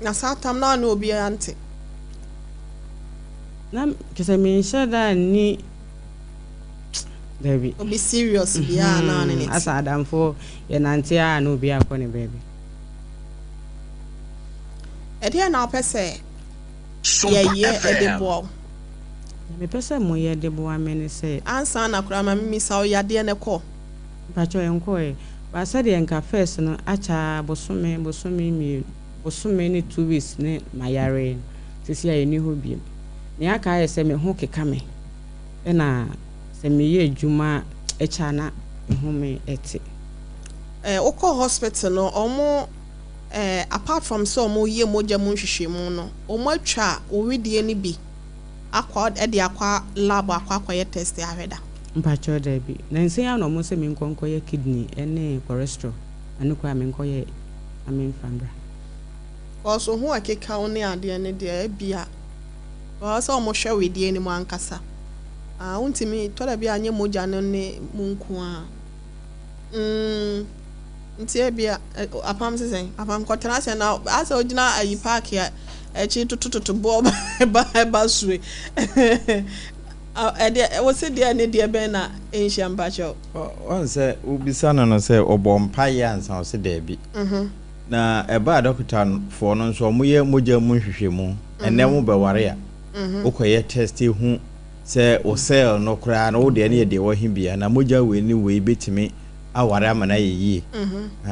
Na saa tam no a ne obiara nte? Na kyerɛ sɛ menhyɛ da nni daabi. Obi serious biara na ne ne te. Asa adamfo yɛnante a na obi akɔ ne baabi. Ɛdeɛn na wopɛ sɛ Sompa yɛyɛ de FM. boa wo? Deɛ mepɛ sɛ moyɛ de boa me ne sɛ. Ansa na koraa ma memmisa wo, yadeɛ no kɔ? Mpakyɛw ɛnkɔɔɛ. But sɛdeɛ nka first no akyɛ ara bosome, bosome mmienu, bosome ne 2 weeks ne mayare no, seesei a ɛnni hɔ biom. Nea aka ayɛ sɛ me ho keka me ɛna sɛ meyɛ adwuma kyɛ a na me home te. Eh, wokɔ hospital no, ɔmo eh, apart from sɛ ɔmo yɛ mogya mu nhwehwɛmu no, ɔmo atwa wo wedeɛ no bi akɔ ɛde akɔ lab akɔ akɔyɛ test ahwɛ da? Mpakyɛw daabi. Nansa yi ara na ɔmo sɛ menkɔ nkɔyɛ kidney ne cholesterol. Ɛno koraa menkɔyɛɛ na memfa mbra. Cause wo ho ɛkeka wo ne adeɛ no deɛ ebia ɛwɔ sɛ ɔmo hwɛ wedeɛ no mu ankasa. Ah, wontumi tɔ da bi a nyɛ mogya no ne mu nko ara. Nti ebia apam sɛ sɛn? Apam kɔtena ase na asɛ ogyina ayi park a akyi totototo boɔ ba ɛba sue. Ɛdeɛ wo se deɛ ne deɛ bɛn na ɛnhyia mpakyɛw? Ɔn sɛ wobisa no no sɛ ɔbɔ mpaeɛ ansa ɔse daabi. Na ɛbaa dɔkotafoɔ no nso ɔmoyɛ mogya mu nhwehwɛmu. Ɛnɛ mo bɛware a wokɔyɛ test hu sɛ wo cell no koraa no wo deɛ no yɛ deɛ wɔhe bia na mogya wei ne wei bɛtumi aware ama no ayɛ yie.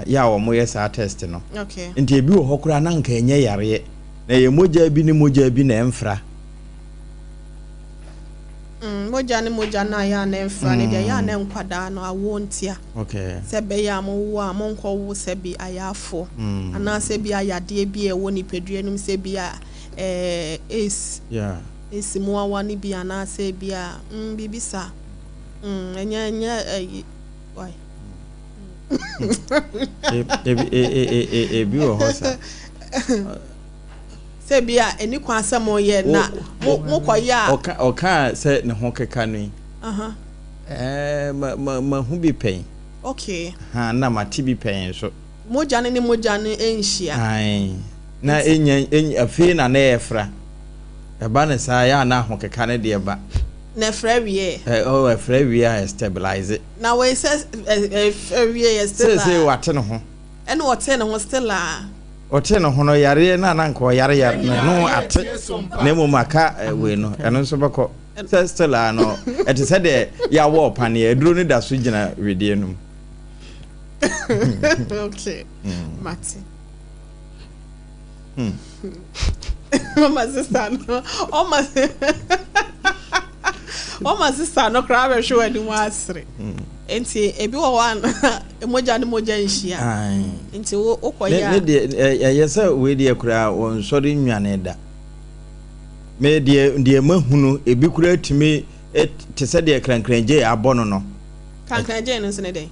Yɛ a wɔyɛ saa test no. Nti ebi wɔ hɔ koraa na nka ɛnyɛ yareɛ. Na ɛyɛ mogya bi ne mogya bi na ɛmfra. Mogya ne mogya no a ɛyɛ a na ɛmfra no deɛ, ɛyɛ a na nkwadaa no awoɔ ntia. Sɛ ɛbɛyɛ a mowo a monkɔwo sɛ bi ayaafoɔ anaasɛ bi a yadeɛ bi a ɛwɔ nipadua no mu sɛ bi a ɛɛ AIDS, AIDS mmoawa no bi anaasɛ bi a mm, biribi saa. Mm, ɛnyɛ ɛnyɛ ɛyi why. Ebi wɔ hɔ sa. Sɛ bi a ɛni kwan sɛ mo yɛ na mo mo kɔ yɛ a. Ɔka ɔka sɛ ne ho keka no yi. Ɛɛ ma ma ma hu bi pɛn. Okay. Ha na ma te bi pɛn nso. Mogya no ne mogya no nhyia. Ae na enya enya afei na na ɛfra. Ɛba ne saa yɛ a na ahokeka no deɛ ba. Na ɛfra wie. Ɛ ɔ ɛfra wie a ɛstabilize. Na wei sɛ ɛfra wie yɛ still a. Seesei wate ne ho. Ɛna ɔtee ne ho still a. Ɔtee ne ho no yareɛ no a na anka ɔyare yare no ɛno ate na mmom aka wei no ɛno nso bɛkɔ sɛ still a no ɛte sɛ deɛ yɛawɔ ɔpaneɛ aduro no da so gyina wedeɛ no mu. Okay, mate. Ɔma sista no ɔma ɔma sista no koraa bɛhwɛ w'anim asere. Nti ebi wɔ hɔ a mogya ne mogya nhyia. Nti wo wokɔ yɛ a. Ne deɛ ɛyɛ sɛ wei deɛ koraa wɔnsɔre nnwane da. Me deɛ deɛ mahunu ebi koraa tumi te sɛ deɛ krankrangye abɔ no no. Kankrangye no nso ne dɛn?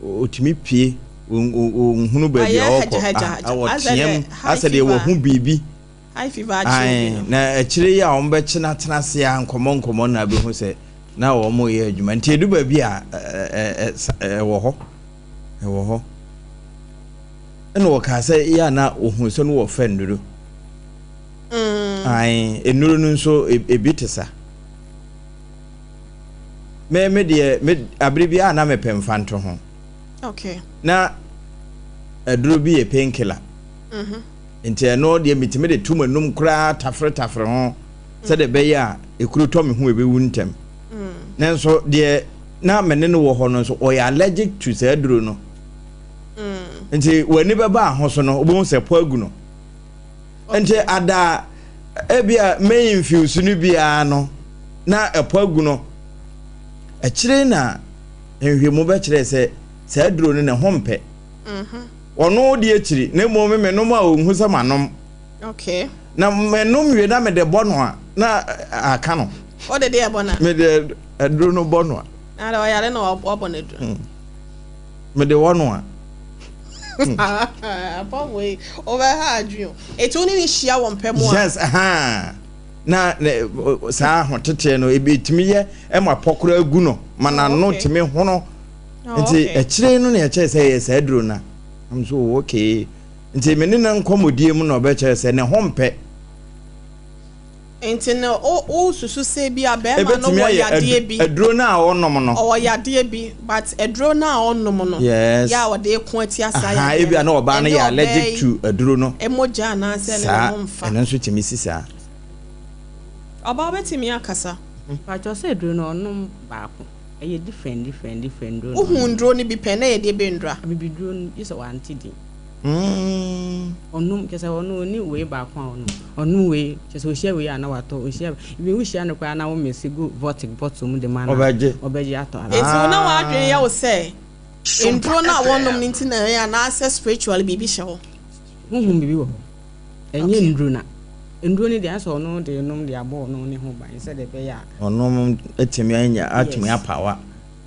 Otumi pie ɔnhunu baabi a ɔrekɔ ɔteam asɛ deɛ wahu biribi. Na akyire yi a wɔbɛkye no atena ase a nkɔmmɔ nkɔmmɔ na abɛhu sɛ na wɔreyɛ adwuma nti ɛdu baabi a ɛwɔ hɔ ɛwɔ hɔ ɛna wɔkaa sɛ yɛ a na wɔhu sɛ no wɔfa nnuro mm. nnuro no nso e, ebi te sa me me deɛ me abere bi a na mepɛ mfanto ho okay. na aduro bi yɛ painkiller mm -hmm. Nti ɛno deɛ metumi de to m'anum koraa taferetafere ho sɛdeɛ ɛbɛyɛ a ekuro tɔ me ho ɛbɛwu ntɛm. Nanso deɛ na me ne no wɔ hɔ no nso ɔyɛ allergic to saa aduro no. Nti w'ani bɛba aho so no wobɛhu sɛ pɔ agu no. Nti ada ebi a may infuse no biara no na ɛpɔ agu no. Akyire na nhwɛmu bɛkyerɛ sɛ saa aduro no ne ho mpɛ. Ɔno di akyiri, na mmom me menom a ɔnhu sɛ manom. Okay. Na menom wie na mede bɔ no a, na aka no. Wode deɛ bɔ no a? Mede aduro no bɔ no a. Na de ɔyare na wabɔ no aduro. Mede wɔ no a. Apam wei, wobɛha adwene o. Eti wo ne no hyia wɔ mpɛ mu a? Yes, aha. Na saa ahoteteɛ no, ebi etumi yɛ ɛma pɔ koraa gu no, ma n'ano tumi hono. Oh, Nti akyire no na ɛkyerɛ sɛ ɛyɛ saa aduro no a. I'm so oh, okay. Nti me ne no nkɔmmɔdie mu na ɔbɛkyerɛ sɛ ne ho mpɛ. Nti no wo susu sɛ bi a bɛrima no Ɛbɛtumi wɔ ayɛ yadeɛ bi. aduro no a ɔnom no. Ɔwɔ yadeɛ bi but aduro no a ɔnom no. Yes. Yɛ a ɔde ko atia saa Aha, yadeɛ ebi a na no. ɔbaa no Ɛne yɛ ɔbaa allergic yi to aduro no. mogya anaasɛ ne ne Saa, ho mfa. ɛno nso tumi si saa. Ɔbaa bɛtumi akasa. Mpakyɛw sɛ aduro no ɔnom baako. Ɛyɛ different different different nduro na Wohu ɔnom. nduro no bi pɛn na ɛyɛ deɛ bɛn nduro a? Abibiduro no gye sɛ wante din. Ɔnom kyerɛ sɛ ɔno ɔnni wei baako a ɔnom. Ɔnom wei kyerɛ sɛ ɔhyia wei a na watɔ ɔhyia even wohyia no koraa na wo mese gu vortic bottle mu de ma no a Ɔbɛgye. ɔbɛgye atɔ Nti wo na w'adwene yɛ wo sɛ Sompa nduro no a wɔnom FM. no nti na ɛyɛ anaasɛ spiritually biribi hyɛ hɔ? Honhom biribi wɔ hɔ. Ɛnyɛ Okay. nnuro na nnuro no deɛ ayɛ sɛ ɔno de nom de abɔ ɔno ne ho ban sɛdeɛ ɛbɛyɛ a. Ɔnom atumi anya atumi Yes. apawa.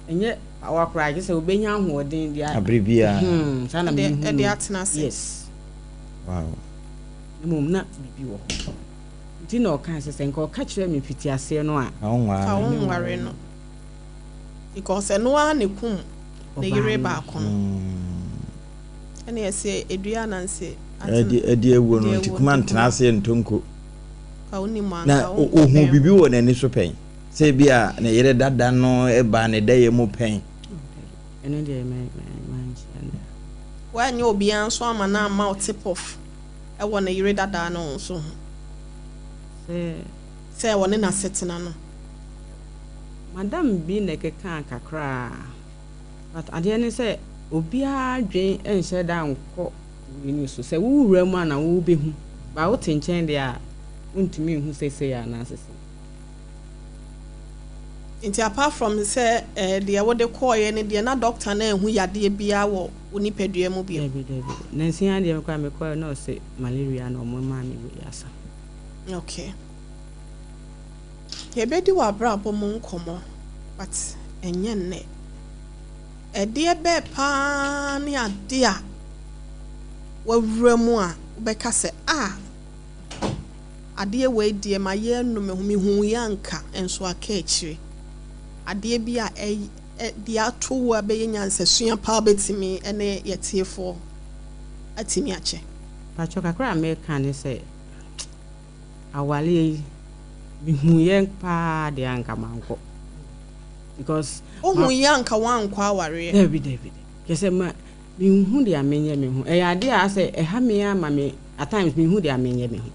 Ɛnyɛ pawa koraa gye sɛ ɔbɛnya ahoɔden de a. Abere biara. Hmm, saa na Ɛde mehu ɛde no. atena ase. Yes. Wow. Na mmom na biribi wɔ hɔ. Nti na ɔkaa sɛ sɛ nka ɔka kyerɛɛ me mfitiaseɛ no a. Ka wo nware Ka no. wo nware no. Because ɛno ara na ɛkum ne Ɔbaa yere no. baako no. Ɛna yɛse edua ananse Ɛde atena ɛde awuo no ɛde nti awuo kuma nti ntena kuma ase ntonko. ka wonim a Na nka wonkɔ ohun bɛn biribi ho. wɔ n'ani so pɛn sɛ ebi a ne yere dada no ba ne dɛyɛ mu pɛn. Ɛno deɛ mɛ mɛ manhyia no da. Woanyɛ obiara nso amma no amma wo tip off wɔ ne yere dadaa no nso ho. Sɛ. Sɛ ɔne n'asetena no. Madam bi na ɛkekaa kakra a. But adeɛ ne sɛ obiara adwen nhyɛ da nkɔ wei no so. Sɛ wo wura mu a na wo bɛhu. But wo te nkyɛn deɛ a wontumi nhu sɛ sei anaasɛ sei. Nti apart from sɛ eh, deɛ wode kɔɔeɛ ne deɛ na doctor no anhu yadeɛ biara wɔ wo nipadua mu bio? Dabi dabi. Nansa yi ara deɛ mekɔɛ a mekɔɛ na ɔse malaria na ɔmo maa me wei asa. Okay. Yɛbɛdi w'abrabɔ mu nkɔmmɔ but ɛnyɛ nnɛ. Ɛdeɛ bɛɛ paa ne adeɛ a wawura mu a wobɛka sɛ ah Adeɛ wei deɛ mayɛ anu me ho, mehuuiɛ anka nso aka akyire. Adeɛ bi a ɛ ɛ deɛ ato wo a bɛyɛ nyansasua paa wobɛtumi ne yɛtiefoɔ atumi akyɛ. Pakyɛ kakra a meka ne sɛ awareɛ yi mehuiɛ paa deɛ anka mankɔ because. Wohuiɛ anka woankɔ awareɛ? Dabi dabi dabi kyerɛ sɛ ma Menhu deɛ menyɛ me ho. Ɛyɛ adeɛ a asɛ ɛha me ara ma me at times menhu deɛ menyɛ me ho.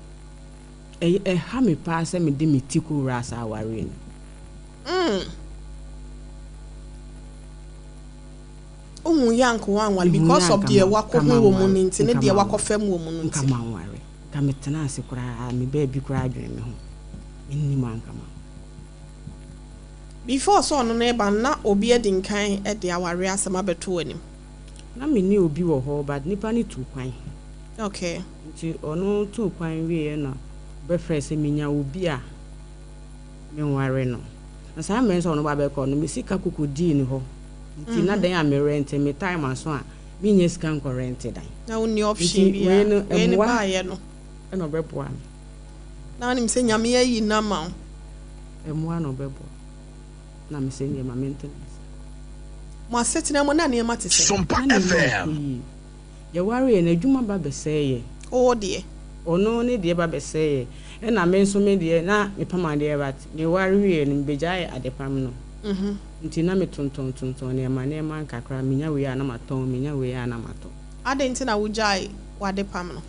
Ɛyɛ ɛha me paa sɛ mede me ti kɔwuraa saa awareɛ no mu. Mm. Wohu yɛ anka woanware because of deɛ wakɔhu wɔ mu no nti ne deɛ wakɔfam wɔ mu no nti. Nka manware. Nka metena ase koraa me baabi koraa dwene me ho. Mennim anka manware. Before sɛ ɔno no reba no na obi adi nkan de awareɛ asɛm abɛto w'anim? Na me ne obi wɔ hɔ but nipa no tuu kwan. Okay. Nti ɔno tuu kwan wieɛ na ɔbɛfrɛɛ sɛ menya obi a menware no. Na saa mmerɛ no sɛ ɔno ba bɛkɔ no me sika kɔkɔdii ne hɔ. Nti na dan a me rɛnte me time aso a mennya sika nkɔ rɛnte dan. Na wonni option Nti wei biara. no Wei no mmoa baeɛ no. na ɔbɛboa me. Na wonim sɛ Nyame ayi no ama wo. Mmoa na ɔbɛboa. Na mesɛ ndeɛ ma mentena ase. Mo asetena mu na nneɛma te sɛn? Sompa Na nneɛma FM. nkɔ yie. Yɛwareeɛ no adwuma ba bɛsɛeɛ. Wo deɛ? Ɔno ne deɛ ba bɛsɛeɛ. Ɛna me nso me deɛ na mepam adeɛ but meware wieɛ no mebɛgyaee adepam no. Nti na metontɔn tontɔn nneɛma nneɛma nkakra menya wei a na matɔn menya wei a na matɔn. Adɛn nti na wogyaee w'adepam no?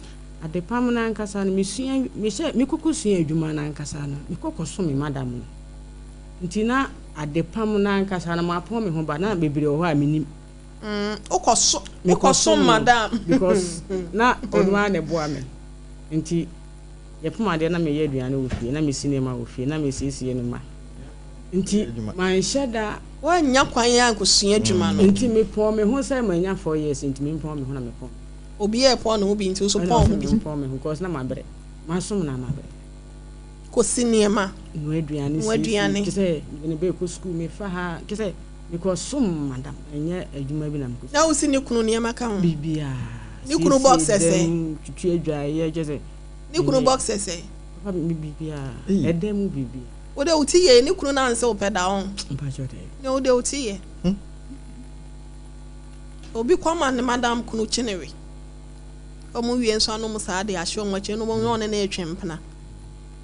Adepam no ankasa no, mesua, mehyɛ, mekɔ kɔsua adwuma no ankasa no, mekɔ kɔsom me madam no. Nti na adepam no ankasa no, mapɔn me ho ba, na bebree wɔ hɔ a mennim. Mm, wokɔ so, Mekɔsom wokɔsom no madam. because na ɔno ara na ɛboa me. Nti yɛpam adeɛ na meyɛ aduane wɔ fie, na mesi nneɛma wɔ fie, na mesiesie no ma. Nti manhyɛ da. Woannya kwan ankɔsua adwuma no. Nti mepɔn me ho sɛ manya 4 years nti mempɔn me ho na mepɔn. Obiara repɔn ne ho bi nti wo nso Ɛna pɔn ɔsɛ ho bi. mempɔn me ho because na mabrɛ. Masom na mabrɛ. Kɔsi nneɛma. Noa aduane, Noa siesie, aduane. kyerɛ sɛ mede ne bɛkɔ sukuu, mefa ha, kyerɛ sɛ mekɔsom madam, ɛnyɛ adwuma bi na mekɔsua. Na wosi ne kunu nneɛma ka ho? Biribiara. Ne kunu Siesie boxers ɛ? dan mu, twitwi adwaeɛ, kyerɛ sɛ Ne kunu menyɛ. boxers ɛ? Papa me biribiara, Ei. ɛdan mu biribiara. Wo deɛ wo ti yɛ, ne kunu no anse wo pɛ da ɔn? Mpakyɛw daabi. Ne wo deɛ wo ti yɛ. Obi kɔ ma ne madam kunu kyene we. Ɔmo wie nso ano ɔmo saa de ahyɛ ɔmo akyi ɛna ɔmo ne ɔne no retwe mpena.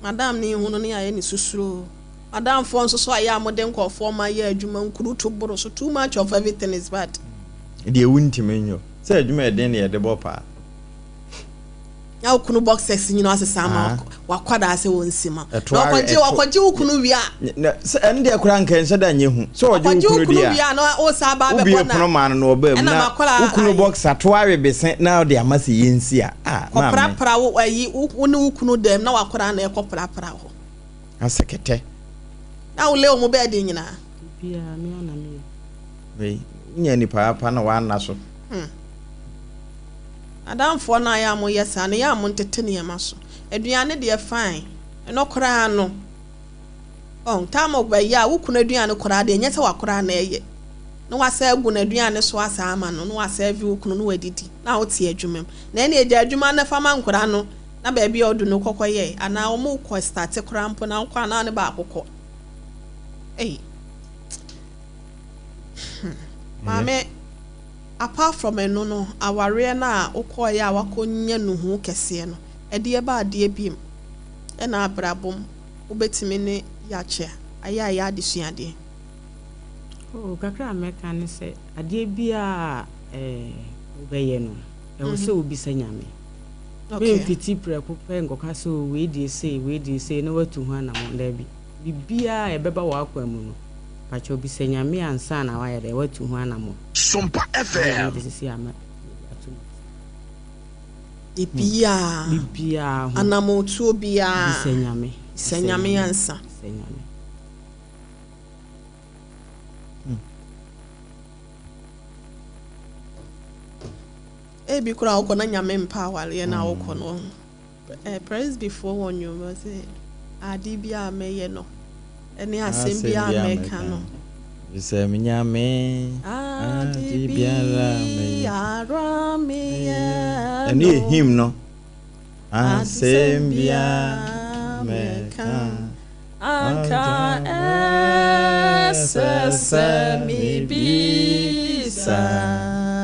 Madam no hu no ne ayɛ ne susuroo. Madam foɔ nso so ayɛ a mo de nkorɔfoɔ ma yɛ adwuma nkurutu boro so too much of everything is bad. Deɛ wontumi nyɔ. Sɛ adwuma ɛden na yɛde bɔ paa. Na wo kunu boxers nyina asesa ama Ah. wakwadaa sɛ wɔnsi ma. Ɛto Na ara ɔkɔgye ɛto. ɔkɔgye wo kunu wie a. Na sɛ ɛno deɛ koraa nka ɛnhyɛ da nyɛ hu. Sɛ ɔgye Ɔkɔgye wo wo kunu kunu deɛ wie a, a na wosan ba wobue abɛbɔ na pono maa no na ɔbaa mu ɛna na makwadaa wo kunu ayi. boxer to awe bese na ɔde ama sɛ yɛnsi a, ah maame. Kɔprapra wo ayi wo ne wo kunu dɛm na wakwadaa na ɛkɔprapra hɔ. Asɛ kɛtɛ. Na wo lay wɔn bɛɛde nyinaa. Biribiara me ara na meyɛ. Wei, wonya nipa pa na wanna so. Hmm. Adamfoɔ no a yɛ a moyɛ saa no, yɛ a montete nneɛma so. Aduane deɛ fine, ɛno koraa no, ɔn, time of bɛyɛ a wo kunu aduane koraa deɛ ɛnyɛ sɛ wakoraa na ɛyɛ. Na wasa agu n'aduane so asa ama no, na wasɛɛve wo kunu na wadidi, na wote adwuma mu. Na ɛne agya adwuma no fa ma nkoraa no, na baabi a ɔdu no kɔkɔ yɛ, anaa wɔn kɔ starte koraa mpo na wokɔ anaa ne baako kɔ. Ei. Hmm. Maame, apart from ɛno no, awareɛ no a wokɔeɛ a wakɔnya nuhu kɛseɛ no, ɛdeɛ ba adeɛ biem ɛna abrabɔ mu wobɛtumi ne yɛakyɛ ayɛ a ɛyɛ adesuadeɛ. Oh, kakra a mɛka ne sɛ adeɛ biara a eh, wobɛyɛ no, ɛwɔ sɛ wobisa Nyame. Okay. Memfiti prɛko pɛ nkɔka sɛ oh, wei deɛ sei, wei deɛ sei na woatu ho anammɔn. Daabi. Biribiara a ɛbɛba w'akwan mu no, pakyɛ bisa Nyame ansa na woayɛ dɛ, woatu ho anammɔn. Sompa Ɛna FM. mede sisi a mɛ- mede ato me ti. Biribiara, Biribiara ho. anammɔntuo biara, Bisa Nyame. bisa Nyame ansa. Bisa Nyame. Ebi koraa wokɔ na Nyame mpɛ awareɛ na wokɔ no. Eh, Presbyfoɔ wɔ nnwom bi sɛ ade bi a mɛyɛ no ɛne asɛm bi a mɛka no. Sɛ me Nyame ade biara mɛyɛ. Ɛno yɛ hymn no. Asɛm biara mɛka. Anka ɛsɛ sɛ mebisa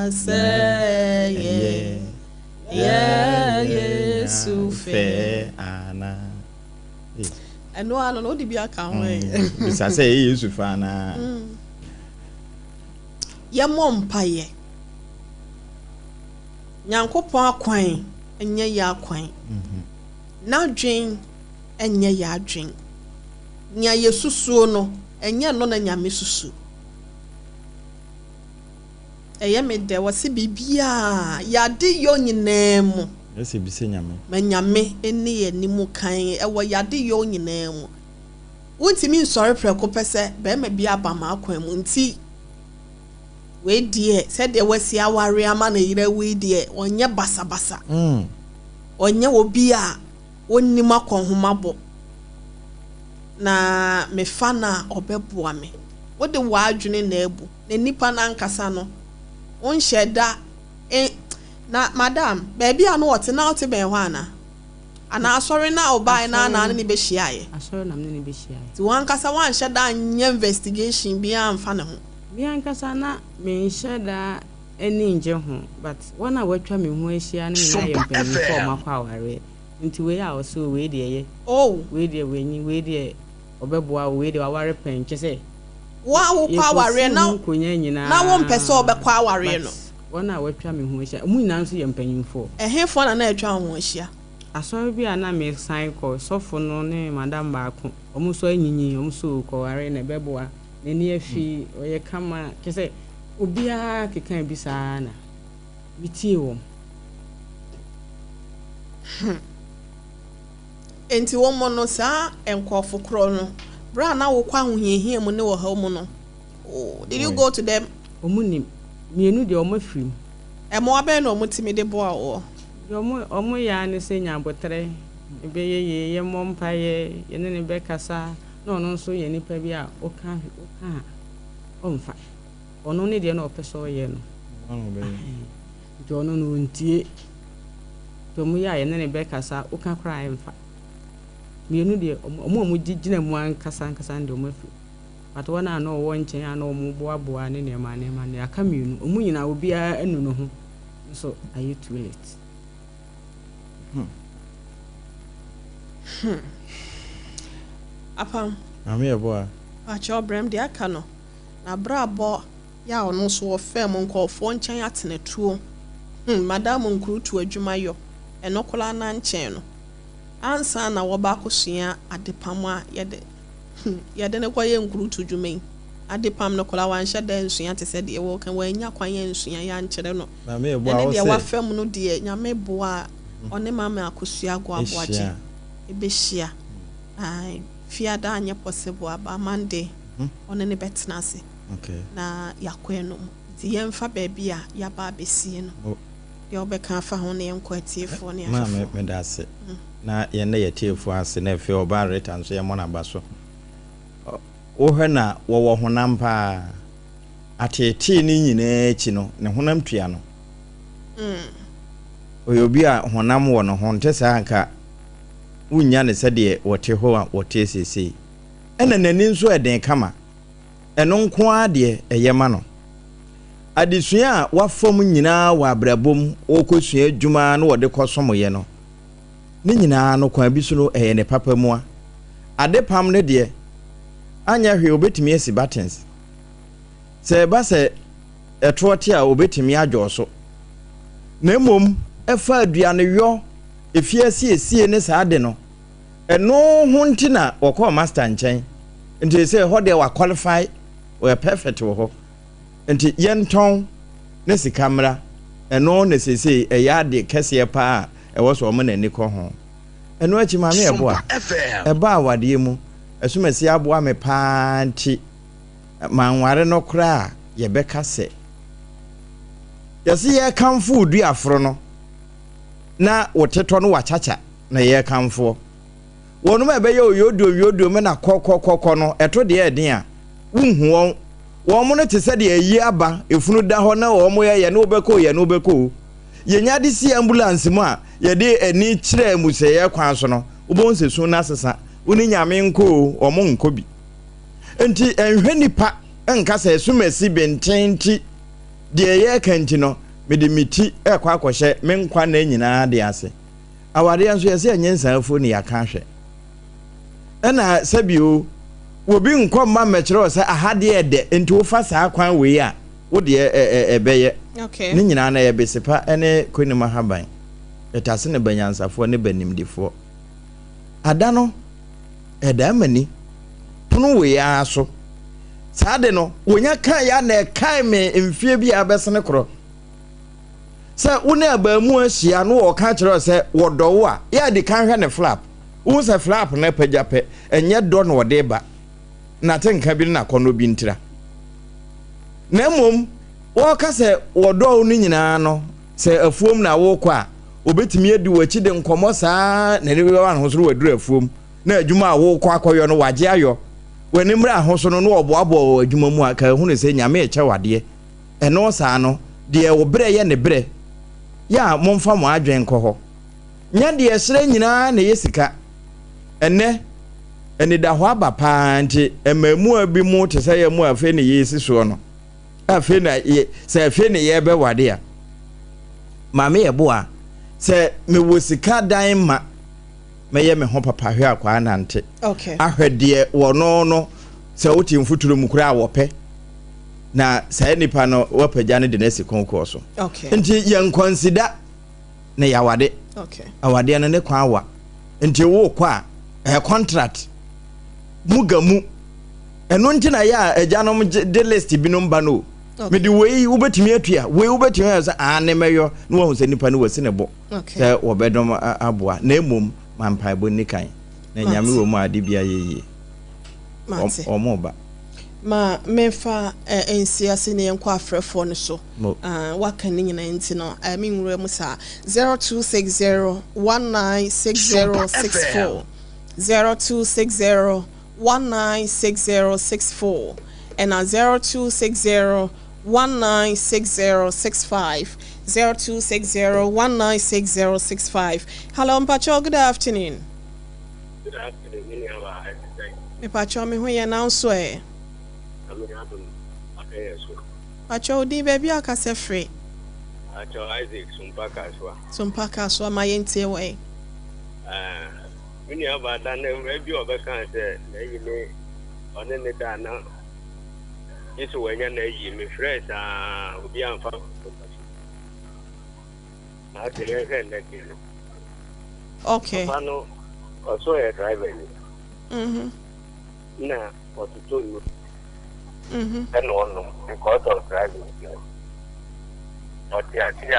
sɛ yɛ yɛ Yesu fɛ anaa. Ɛno ano no wode bi aka ho ɛ. Bisa sɛ ɛyɛ Yesu fɛ anaa. Yɛmmɔ mpaeɛ. Nyankopɔn akwan nyɛ yɛ akwan. N'adwen nyɛ yɛn adwen. Nea yɛsusuo no, ɛnyɛ ɛno na Nyame susu. Ɛyɛ me dɛ, wɔse biribiara, y'adeyɔ nyinaa mu. Yɛsɛ bisa Nyame. Ma Nyame nni yɛn anim kan wɔ y'adeyɔ nyinaa mu. Wontumi nsɔre prɛko pɛ sɛ barima bi aba m'akwan mu nti, wei deɛ sɛdeɛ wasi aware ama ne yere awu yi deɛ, ɔnyɛ basabasa. Ɔnyɛ obi a ɔnnim akɔnhomabɔ, na mefa no a, ɔbɛboa me. Wode w'adwene na abu, na nipa no ankasa no, wonhyɛ da Na madam, baabi a na ɔte, na wote bɛn hɔ anaa? Anaa asɔre no a wobaeɛ no ara na wo ne no bɛhyiaeɛ? Asɔre na me ne no bɛhyiaeɛ. Nti w'ankasa woanhyɛ da anyɛ investigation biara amfa ne ho? Me ankasa na menhyɛ da ani nngye ho but wɔn a wɔatwa me ho ahyia no nyinaa yɛ Sompa mpanyimfo a FM. wɔakɔ awareɛ nti wei a ɔse o wei deɛ ɛyɛ, Oh. wei deɛ wanyi, wei deɛ ɔbɛboa wo, wei deɛ waware pɛn kyɛ sɛ Wo a wokɔ awareɛ yɛkɔsi na ho nkonya na wompɛ sɛ nyinaa wobɛkɔ awareɛ but no. wɔn a wɔatwa me ho ahyia wɔn nyinaa nso yɛ mpanyimfoɔ. Ɛhefoɔ na na atwa wo ho ahyia? Asɔre bi a na mesan kɔ, sɔfo no ne madam baako, wɔn nso anyinyin, wɔn nso kɔware na ɛbɛboa, n'ani afi, ɔyɛ kama, kyerɛ sɛ Obiara kekaa bi saa ara na metiee wɔn. Hmm. Enti wɔn no, saa nkurɔfo korɔ no, berɛ a na wokɔ ahohiahia mu ne ɔhaw mu no, oh, did you go to them? Wɔn nim. Mmienu deɛ wɔn afiri mu. Mmoa bɛn na wɔtumi de boa woɔ? Deɛ wɔn wɔn yɛ ara ne sɛ nya aboterɛ, ɛbɛyɛ yie, yɛmmɔ mpaeɛ, yɛne no bɛkasa, na ɔno nso yɛ nipa bi a woka woka a ɔmfa. Ɔno ne deɛ na ɔpɛ sɛ ɔyɛ no. Nti ɔno no ɔntie. Nti ɔmo yɛ a yɛne no bɛkasa, woka koraa a ɛmfa. Mmienu deɛ, ɔmo a ɔmo gye gyina mu ankasa ankasa no deɛ ɔmo afiri. But wɔn a na ɔwɔ nkyɛn a na ɔmo boaboa ne nneɛma nneɛma no, aka mmienu. Ɔmo nyinaa obiara anu ne ho nso ayɛ too late. Hmm. Hmm. Apam. Maame yɛ boa. Pakyɛ ɔbrɛm deɛ aka no. N'abrabɔ yɛ a ɔno nso ɔfɛm nkurɔfoɔ nkyɛn atenatuo hmm madam nkurutu adwuma yɔ ɛno koraa na nkyɛn no ansa na wɔba akɔsua adepam a yɛde hmm yɛde no kɔyɛ nkurutu dwuma yi adepam no koraa wanhyɛ da ansua te sɛ deɛ wɔka wannya kwan ansua yɛankyerɛ no Maame yɛ boa ɛne wo deɛ se. wafɛm no deɛ Nyame boa a ɔne Maame Akosua Agoaboakye Ɛhyia. ɛbɛhyia ae Fiada anyɛ possible aba Monday ɔne no bɛtena ase na yɛakɔ anom. Nti yɛmfa baabi a yɛaba abɛsie no, deɛ wobɛka afa ho na yɛnkɔ atiefoɔ ne Maame, ahwɛfoɔ. meda ase. Na yɛnnɛ yɛ atiefoɔ ase na afei ɔbaa Rita nso yɛmmɔ no aba so. Wohwɛ na wɔwɔ honam paa. Ateetee no nyinaa akyi no, ne honam tua no. Ɔyɛ obi a honam wɔ ne ho, nte saa anka wonnya no sɛdeɛ wɔte hɔ a wɔte seesei. Ɛna n'ani nso yɛ den kama. Ɛno nko ara deɛ ɛyɛ ma no. Adesua a wafa mu nyinaa wɔ abrabɔ mu, ɔrekɔsua adwuma na ɔde kɔsomyɛ no, ne nyinaa no kwan bi so no ɛyɛ ne papa mua. Adepam no deɛ, anyɛ hwee ɔbɛtumi asi buttons. Sɛ ɛba sɛ ɛtoɔ te a ɔbɛtumi adwɔɔ so. Na mmom ɛfa aduaneyɔ, efie asiesie ne saa ade no, Ɛno ho nti na wɔkɔɔ master nkyɛn. Nti sɛ ɛhɔ deɛ wa qualify, ɔyɛ perfect wɔ hɔ. Nti yɛntɔn ne sika mmra. Ɛno na seesei ɛyɛ ade kɛseɛ paa a ɛwɔ sɛ wɔma n'ani kɔ ho. Ɛno akyi Maame Ɛboa, ɛbaa awadeɛ mu, Asumasi aboa me paa nti manware no koraa a yɛbɛka sɛ. Yɛse yɛrekamfo wo duaforo no na wo tetɔ no wakyakya na yɛrekamfoɔ. Wɔnom a ɛbɛyɛ oyoduom yoduom na kɔ kɔ kɔ kɔ no ɛto deɛ ɛden a, wonhu wɔn. Wɔn no te sɛ deɛ ayie aba, efunu da hɔ na wɔn yɛ yɛne wo bɛkɔ o yɛne wo bɛkɔ o. Yɛnya de si ambulance mu a yɛde ani kyerɛ amusieɛ kwan so no, wobɛhu sɛ su no asesa. Wo ne Nyame nkɔ o, wɔn nkɔ bi. Nti nhwɛ nipa nka sɛ asumasi benten nti deɛ yɛreka nti no mede me ti rekɔ akɔhyɛ me nkwa nna nyinaa de ase. Awareɛ nso yɛsɛ ɛnyɛ nsaafuo ne yɛaka ahwɛ. Ɛna sɛbi o, obi nkɔ mma mmɛkyerɛ wo sɛ aha deɛ ɛdɛ nti wofa saa kwan wei a wo deɛ ɛbɛyɛ. Ne nyinaa no ɛyɛ besepa ne kwenem ahaban. Ɛtase ne ba nyansafoɔ ne ba nimdefoɔ. Ada no ɛdaa m'ani pono wei ara so. Saa de no, wɔnya kae a na ɛkae me mfeɛ bi a abɛsene korɔ. Sɛ wo ne abaamuwa hyia na wɔka kyerɛ wo sɛ wɔdɔ wo a, yɛ a di kan hwɛ ne flap. Wohu sɛ flap no apagya pɛ, ɛnyɛ dɔ na ɔde ba, n'atenka bi ne n'akɔnnɔ bi ntira. Na mmom, wɔka sɛ wɔdɔ wo no nyinaa no, sɛ afuom na wokɔ a, obetumi adi w'akyi de nkɔmmɔ saa na n'ani bɛba ne ho so na waduru afuom na adwuma a wokɔ akɔyɔ no wagye ayɔ. W'ani mmra ho so no na ɔboaboa wɔ adwuma mu a, ka ehunu sɛ Nyame rekyɛ wo adeɛ. Ɛno saa no, deɛ wo brɛ yɛ ne brɛ. Yɛ a momfa mo adwene nkɔ hɔ. Nyɛ deɛ ɛsrɛ nyinaa na ɛyɛ sika. Ɛnnɛ, anidahɔ aba paa nti mmaamua bi mu te sɛ yɛn mu a afei na yɛresi soɔ no, afei na yɛ sɛ afei na yɛrebɛware a, maame yɛ boa sɛ mewɔ sika dan ma mɛyɛ me ho papa hwɛ akwaa nante ahwɛ deɛ wɔno no sɛ wote mfuturo mu koraa wɔpɛ na saa nipa no wapagya no de no asi kokoɔ so nti yɛn nkwansida na yɛawade awadeɛ no ne kwan awa nti wokɔ a ɛyɛ contract mu ga mu ɛno nti na yɛ a agyanom de list binom ba no o mede wei wobɛtumi atua wei wobɛtumi ayɛ sɛ aa ne mɛyɔ na wahu sɛ nipa no wasi ne bo sɛ wɔbɛdɔm aboa na mmom ma mpaebɔ nni kan na Nyame wɔ mu a ade bia yɛ yie wɔn ba. Ma memfa nsi ase na yɛnkɔ afrɛfoɔ no so. Waka ne nyinaa nti no, menwura mu saa. 0260 196064 0260 196064 ɛna 0260 196065 0260 196065. Hello, mpakyɛw, good afternoon. Good afternoon, me nua baa, ɛte sɛn? Mepakyɛw, me ho yɛ, nanso ɛ? Nyame adom, ahwɛ yɛn so. Pakyɛw, wo din, baabi a wokasa firi? Pakyɛw, Isaac, Sumpa Kasoa. Sumpa Kasoa, ma yɛntie wo ɛ. Ah, me nua baa, da no awuraa bi a ɔbɛkaa sɛ n'ayi ne ɔne ne da na gye sɛ wanya n'ayi, mefrɛɛ saa obi amfa so. Na afei yɛnhwɛ nnɛ deɛ no. Okay. Papa no ɔsɛ ɔyɛ driver ni. Mhm. Na ɔtotɔ nnuro. Mhm. Ɛna ɔnom because of driving nti no. Ɔte ase a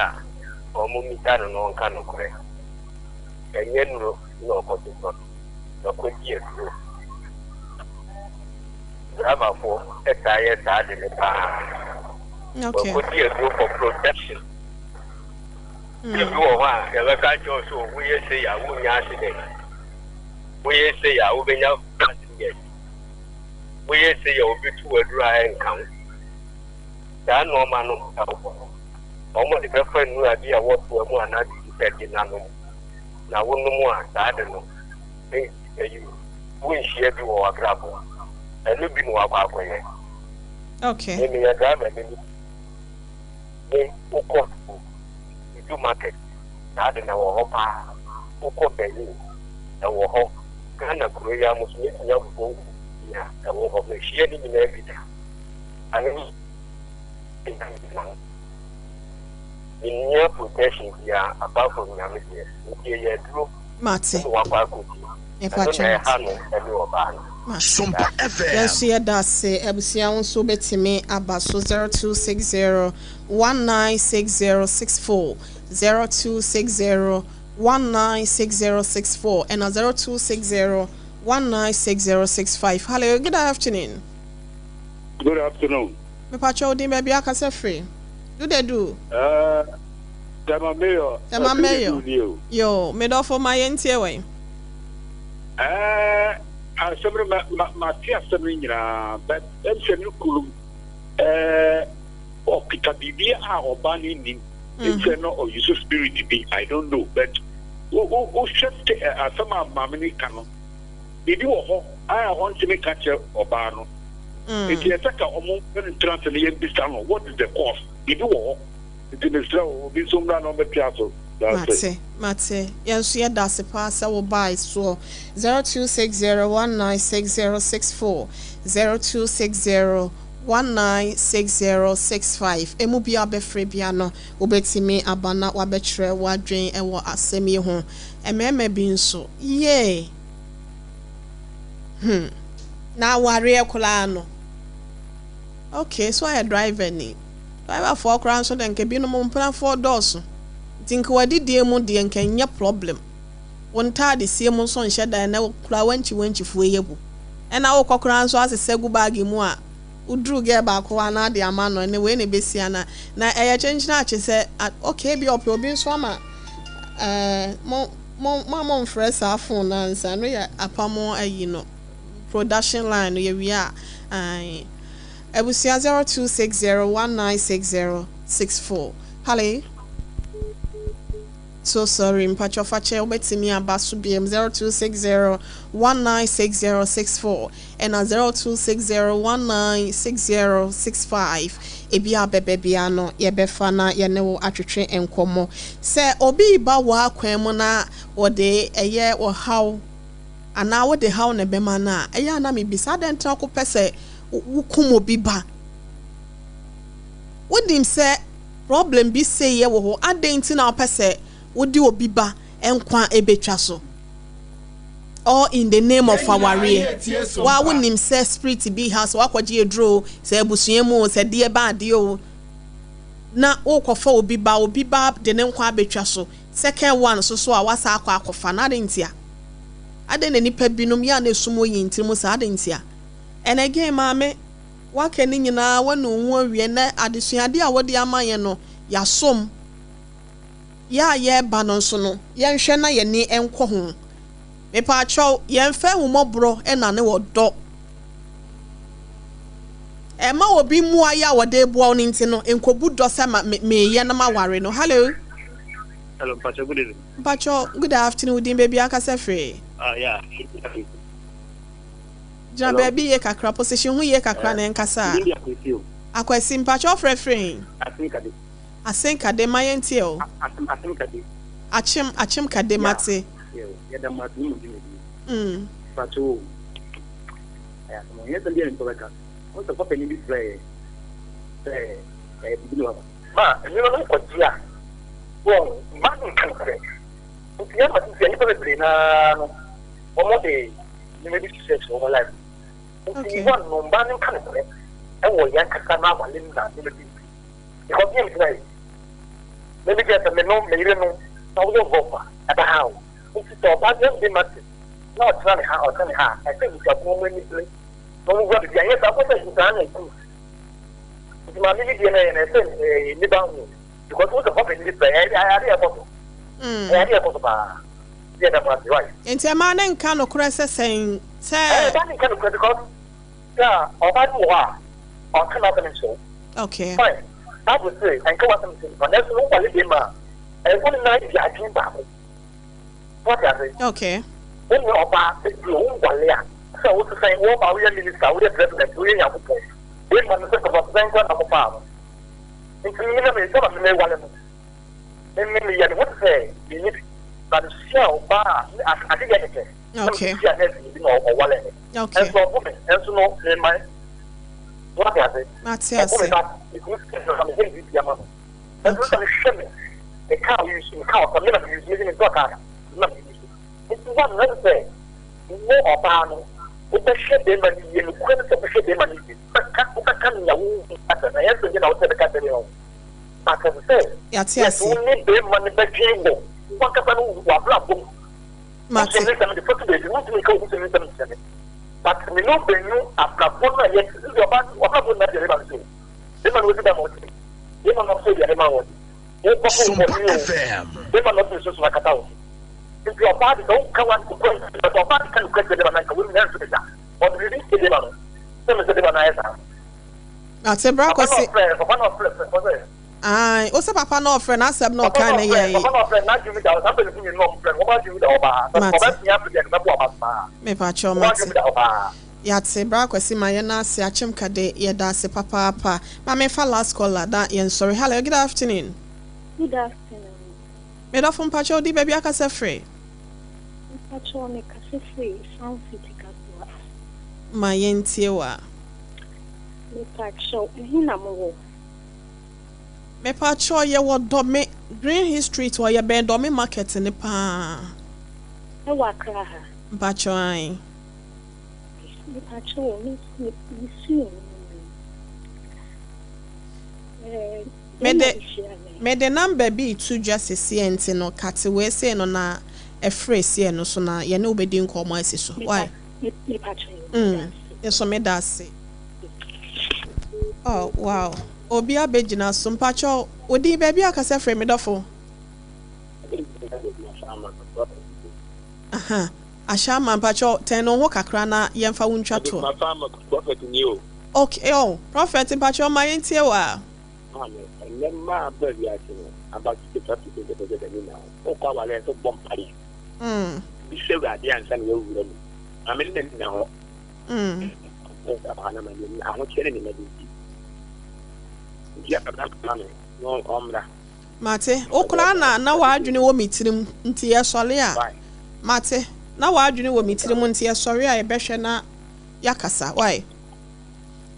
wɔn mmisa no na ɔnka nokorɛ. Ɛnyɛ nnuro na ɔkɔtotɔ no. Wakɔdi aduro. Driverfoɔ ɛtaa yɛ saa de no paa. Okay. Wakɔdi aduro for protection. Ebi wɔ hɔ a, yɛbɛka akyerɛ wo sɛ woyɛ sei a wonnya accident, woyɛ sei a wobɛnya passengers, woyɛ sei a obi tu aduru a ɛnka wo. Saa nneɛma no ɛwɔ hɔ. Wɔde bɛfa nnura bi a ɛwɔ toa mu anaa biribi sɛ de nanom. Na wonom a saa de no, ɛyi wonhyia bi wɔ w'abrabɔ mu. Ɛno bi na wakɔ akɔyɛ. Okay. Me meyɛ driver ni. Me wokɔ Tutu market saa de na ɛwɔ hɔ paa wokɔ Berlin ɛwɔ hɔ Ghana kuro yi ara mu nso mɛtumi abobɔ wo nea ɛwɔ hɔ mahyia ne nyinaa bi da ano mennia protection biara apart from Nyame deɛ nti ɛyɛ aduro Mate. ɛna wakɔ akɔdi ɛno na ɛha no ɛne ɔbaa no. Mate. Sompa FM. Yɛn nso yɛda ase. Abusua wo nso wobɛtumi aba so 0260 196064, 0260 196064 ɛna 0260 196065. Hello, good afternoon. Good afternoon. Mepakyɛ wo din baabi akasa firi. Dudedu. Ɛɛ Tema Mayor. Tema Mayor. Yo, medɔfo ma yɛntie wɛn. Ɛɛ asɛm no ma ma ma te asɛm no nyinaa but ɛm sɛ ne kunu ɛɛ ɔkita biribi a ɔba no nim. Ɛm sɛ no ɔyusu spirit bi, I don't know, but wo wo wohwɛ asɛm a maame no ka no, biribi wɔ hɔ a ɔntumi ka kyerɛ ɔbaa no. Nti ɛsɛ ka ɔmo no ntena ase na yɛmbisa no what is the cause, biribi wɔ hɔ. Nti mesrɛ wo, obi nso mmra na ɔmmɛtoa so. Dase. Mate, mate. Yɛn nso yɛda ase paa sɛ wobae soɔ. 0260196064, 0260196065. Emu biara wobɛfrɛ biara no, wobɛtumi aba na woabɛkyerɛ w'adwene wɔ asɛm yi ho. Mmarima bi nso, yee! Hmm. Na awareɛ koraa no. Okay, so ɔyɛ driver ni. Driver foɔ koraa nso deɛ nka binom mpenafoɔ dɔɔso. Nti nka w'adidie mu deɛ nka ɛnyɛ problem. Wo ntaade sie mu nso nhyɛ da ɛnɛ koraa wankyi wankyi foɔ yi abu. Ɛna wokɔ koraa nso asesa gu bag mu a woduru girl baako hɔ a na ade ama no ɛnɛ wei na ɛbɛsi ana. Na ɛyɛ kyenkyene akye sɛ okay ebia ɔpɛ obi nso ama ɛɛ mo mo mo a momfrɛ saa phone no ansa ɛno yɛ apam ayi no production line no yɛwie a ae. Abusua 0260196064 Hallo. So sorry mpakyɛw fakyɛ wobɛtumi aba so biom 0260196064 ɛna 0260196065 ebi a bɛbɛ bia no yɛbɛfa na yɛne wo atwetwe nkɔmmɔ. Sɛ obi reba w'akwan mu na wɔde ɛyɛ ɔhaw anaa wode haw na ɛbɛma no a, ɛyɛ a na mebisa adɛn nti na wokɔpɛ sɛ wokum obi ba? Wonim sɛ problem bi sei wɔ hɔ, adɛn nti na wopɛ sɛ wode obi ba nkwa ɛbɛtwa so? All in the name of awareɛ. Wa wonim sɛ spirit bi ha sɛ wakɔgye aduro o, sɛ abusua mu o, sɛ deɛ ba adeɛ o, na wokɔfa obi ba, obi ba de ne nkwa abɛtwa so. Second one nso so a wasa akɔ akɔfa no, adɛn ntia? Adɛn na nnipa binom yɛ a na esum wɔ yɛn tirim saa, adɛn ntia? And again maame, woaka ne nyinaa, woanu wo ho awie, nnɛ adesuadeɛ a wode ama yɛn no, yɛasom. Yɛ a yɛreba no nso no, yɛnhwɛ na yɛn ani nkɔ ho. Mepaakyɛw, yɛmfa ahummɔborɔ nnane ɔdɔ. Ɛmma obi mmoa yɛ a wɔde reboa wo no nti no, nkɔbu dɔ sɛ ma me meyɛ na maware no. Hello. Hello, mpakyɛw, good evening. Mpakyɛw, good afternoon, wo din baabi akasa firi? Ah, yeah. Gyina baabi yie kakra, position ho yie kakra na ɛnkasa. Me din de Akwasi o. Akwasi, mpakyɛw wofrɛ firi he? Asenkade. Asenkade, ma yɛntie o. Akyem, Asenkade. Akyem, Akyem Kade, mate. Yeah, yɛda mo ase ne mo dwumadie. Mpakyɛw o, ɛyɛ asɛm o, ɛnyɛ asɛm biara na nipa bɛka. Wohu sɛ papa ni bi frɛɛ yɛn sɛ ɛyɛ biribi na waba. Ma nneɛma no kɔgye a, wɔn mma no nka nokorɛ. Nti ama sisi a nnipa bebree no ara no, wɔn de nneɛma bi hyehyɛ wɔn life mu. Nti wɔn no mmaa no nka nokorɛ ɛwɔ yɛn ankasa no awale mu na nneɛma bi nti. Because me gyina yi, me me gyina sɛ me no me yere no na woyɛ rough a ɛbɛha wo. Nti sɛ ɔbaa bi ɛmde mate na ɔtena ne ha ɔtena ne ha a, ɛsɛ abusuafoɔ wɔn ani bere na wɔn wura baabi anyɛ saa wobɛsɛ nsaa na ɛku. Nti maame bi deɛ na ɛyɛ na ɛsɛ ɛɛ ne ba ho because wo sɛ papa ni bi pɛ ɛyɛ ade ɛkɔ so ɛyɛ ade ɛkɔ so paa yɛ dɛm ase right. Nti ɛmaa ne nka nokorɛ sɛ sɛn sɛ. Ɛɛ ɛmaa ne nka nokorɛ because sɛ ɔbaa bi wɔ hɔ a ɔnka n'asɛm nkyerɛ wo. Okay. Fine, Bible se ɛnka w'asɛm nkyerɛ nipa nanso no wowale bɛrima a ɛyɛ wo ne no ayɛ adwene baako. Wate ase? Okay. Wo ne ɔbaa sɛ wo nwale a sɛ wo sesɛn wo ɔbaa woyɛ minister woyɛ president woyɛ Nyankopɔn bɛrima no sɛ papa sesɛn koraa na kɔfaa no nti me na me sɛ ma me mewale no me me meyɛ me ho te sɛ menni bi na mehyia ɔbaa a ade yɛ ne fɛ na mehyia nurse bi na ɔwale me ɛnso ɔbo me ɛnso no mema wate ase ɔbo me ba metumi sɛ na mehɛ ne biribi ama no ɛnso sɛ mehwɛ me me kaa use me kaa ɔsɛ me na me use me de me ntɔ kaa na me use nti wa no sɛ wo ɔbaa no wobɛhwɛ bɛrima no yie nokorɛ no sɛ wobɛhwɛ bɛrima no yie wobɛka wobɛka nea wohu asɛ na ɛyɛ sɛ nyɛ na wosɛ bɛka kyerɛ bɛrima wo but ɛsɛ sɛ Yɛate yes ase. wo ne bɛrima no bɛdwen wɔ wankasa no w'abrabɔ mu. Mate. Wohyɛ me nsɛm de fa to baabi wontumi nka wo ho nsɛm nkyerɛ me but me ne wo bɛnu abrabɔ no a yɛte sɛ ɔbaa w'abrabɔ nyinaa deɛ bɛrima no so bɛrima no wasi da ma ɔte. Bɛrima no afɔ aduane ma wɔn. Wokɔfo Sompa nkɔhene o. FM. Bɛrima no ɔde nsuo akata wo so. Nti ɔbaa de sɛ woka wa nokorɛ nkyerɛ sɛ ɔbaa de ka nokorɛ kyerɛ bɛrima no anka wei nyinaa nto ne da. Ɔde biribi sie bɛrima no. Sɛ mesɛ bɛrima no ayɛ saa. Ate bra Papa no kwasi. ɔfrɛ, papa no ɔfrɛ, frɛ, ɔsɛ. Ae, wo sɛ papa no ɔfrɛ n'asɛm na Papa ɔkae no no ɔfrɛ, yɛ. papa no ɔfrɛ, n'adwene mu da hɔ. Saa mpanyinfo mmienu na wɔfrɛ no, wɔn adwene mu da hɔ paa. Sɛ Mate. ɔbɛtumi afrɛ deɛ, anka mɛbɔ aba so paa. Mepakyɛw Wɔn mate. adwene mu da hɔ paa. Yɛate bra Kwasi ma yɛn ase akyem kade yɛda ase papaapa ma me fa last caller na yɛn sɔre hello good afternoon. Good afternoon. Me dɔfo mpakyɛw di baabi akasa firi. Mpakyɛw me kasa firi Sound City Kasoa. Ma yɛn tie wo a. Mepakyɛw ɛhe na mo wɔ? Mepakyɛw yɛ wɔ Dɔme Green Hill Street hɔ yɛ bɛn Dɔme market no paa. Ɛwɔ Accra ha? Mpakyɛw ae. Mepakyɛw me me me suu mu Mede mede number bi reto dwa sesie nti no kate wei sei no na ɛfrɛ sie no so na yɛne wo bɛdi nkɔmmɔ asi so wai mm nso meda ase oh wow obi abɛgyina so mpakyɛw wo din baabi a kasa firi me dɔfo aha Ahyɛama mpakyɛw tɛn no ho kakra na yɛmfa wo ntwa toɔ. Prophet ni o. Ok oh prophet mpakyɛw ma yɛntie wo a. Maame, ɛnnɛ mmaa aba wiase no, about 55 percent pɛ sɛ dani na wo. Wokɔ aware a ɛsɛ wobɔ mpaeɛ. Bisa Awurade ansa na woawura mu. Maame no n'ani nna hɔ. Ahokyerɛ ne nneɛma bi nti. Nti abra ma me na ɔmmra. Mate. Wo koraa na na w'adwene wɔ me tirim nti yɛsɔre a. Mate. Na w'adwene wɔ me tirim nti yɛsɔre a yɛbɛhwɛ na yɛakasa. Wai?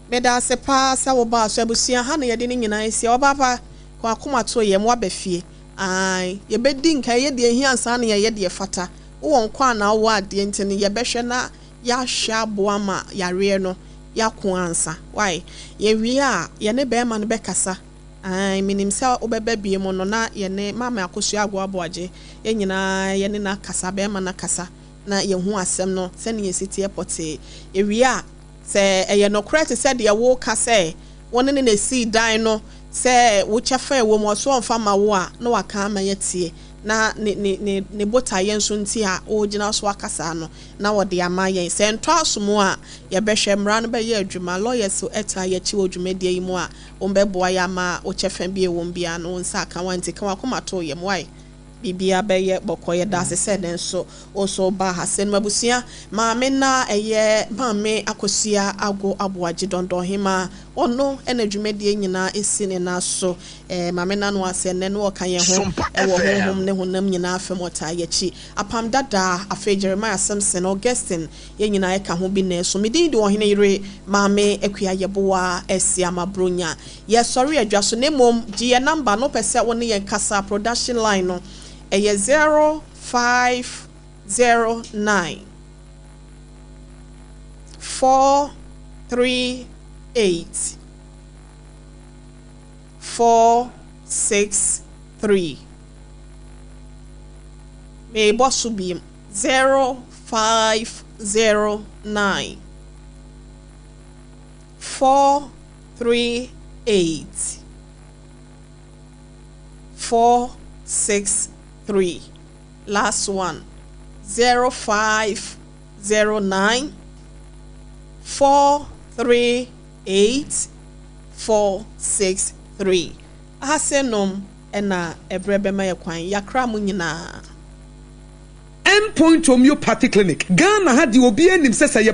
Meda ase paa sɛ wobaa so. Abusua, ha na yɛde ne nyinaa asi. Ɔbaapa, ka w'akoma to yam, woaba fie. Aane, yɛbɛdi nka, yɛyɛ deɛ ɛhia ansa na yɛyɛ deɛ ɛfata. Wowɔ nkwa anaa wowɔ adeɛ nti no, yɛbɛhwɛ na yɛahwɛ aboa ma yareɛ no yɛako ansa. Wai? Yɛwie a, yɛne barima no bɛkasa. Aane, menim sɛ wobɛba biom no na yɛne Maame Akosua Agoa Aboagye, yɛn nyinaa yɛne no akasa, barima no akasa na yɛahu asɛm no sɛdeɛ ɛsi teɛ pɔtee. Yɛwie a, sɛ ɛyɛ nokorɛ te sɛ deɛ woreka sɛ wo ne no na ɛsii dan no, sɛ wo kyɛfa a ɛwɔ mu ɔso ɔmfa mma wo a, na waka ama yɛatie, na ne, ne, ne, ne botaeɛ nso nti a ɔregyina so aka saa no, na ɔde ama yɛn. Sɛ ɛntɔ asom a, yɛbɛhwɛ, mmara no bɛyɛ adwuma. Lawyers taa yɛn akyi wɔ dwumadie yi mu a, wɔbɛboa yɛn ama wo kyɛfa bi a ɛwɔ mu biara no, wo nsa aka. Woanti, ka w'akoma to wo yam. Wai? Biribiara bɛyɛ bɔkɔɔ. Yɛda ase sɛ ɛnnɛ nso wo nso wobaa ha. Sɛ no abusua maame na ɛyɛ Maame Akosua Ago Aboagye Dɔndɔnhemaa. Ɔno na dwumadie nyinaa si ne nan so. Maame Nano ase ɛnnɛ no ɔka yɛn ho Sompa wɔ FM. honhom ne honam nyinaa fam. Ɔtaa yɛakyi. Apam Dada, afei Jeremiah Simpson, Augustine, yɛn nyinaa ɛka ho bi nnɛ nso. Me din de Ɔhene Yere Maame Akua Yeboah Asiamah Bronya. Yɛsɔre adwa so na mmom gye yɛn number na wopɛ sɛ wo ne yɛn kasa a production line no ɛyɛ 0509 438 463. Meebɔ so biom 0509 4 3 8 4 6 3 last one 0 5 0 9 4 3 8 4 6 3 Aha se nom na ɛberɛ bɛma yɛ kwan yakra mo nyinaa. End Point Homeopathic Clinic, Ghana ha deɛ obiara nim sɛ sɛ yɛ.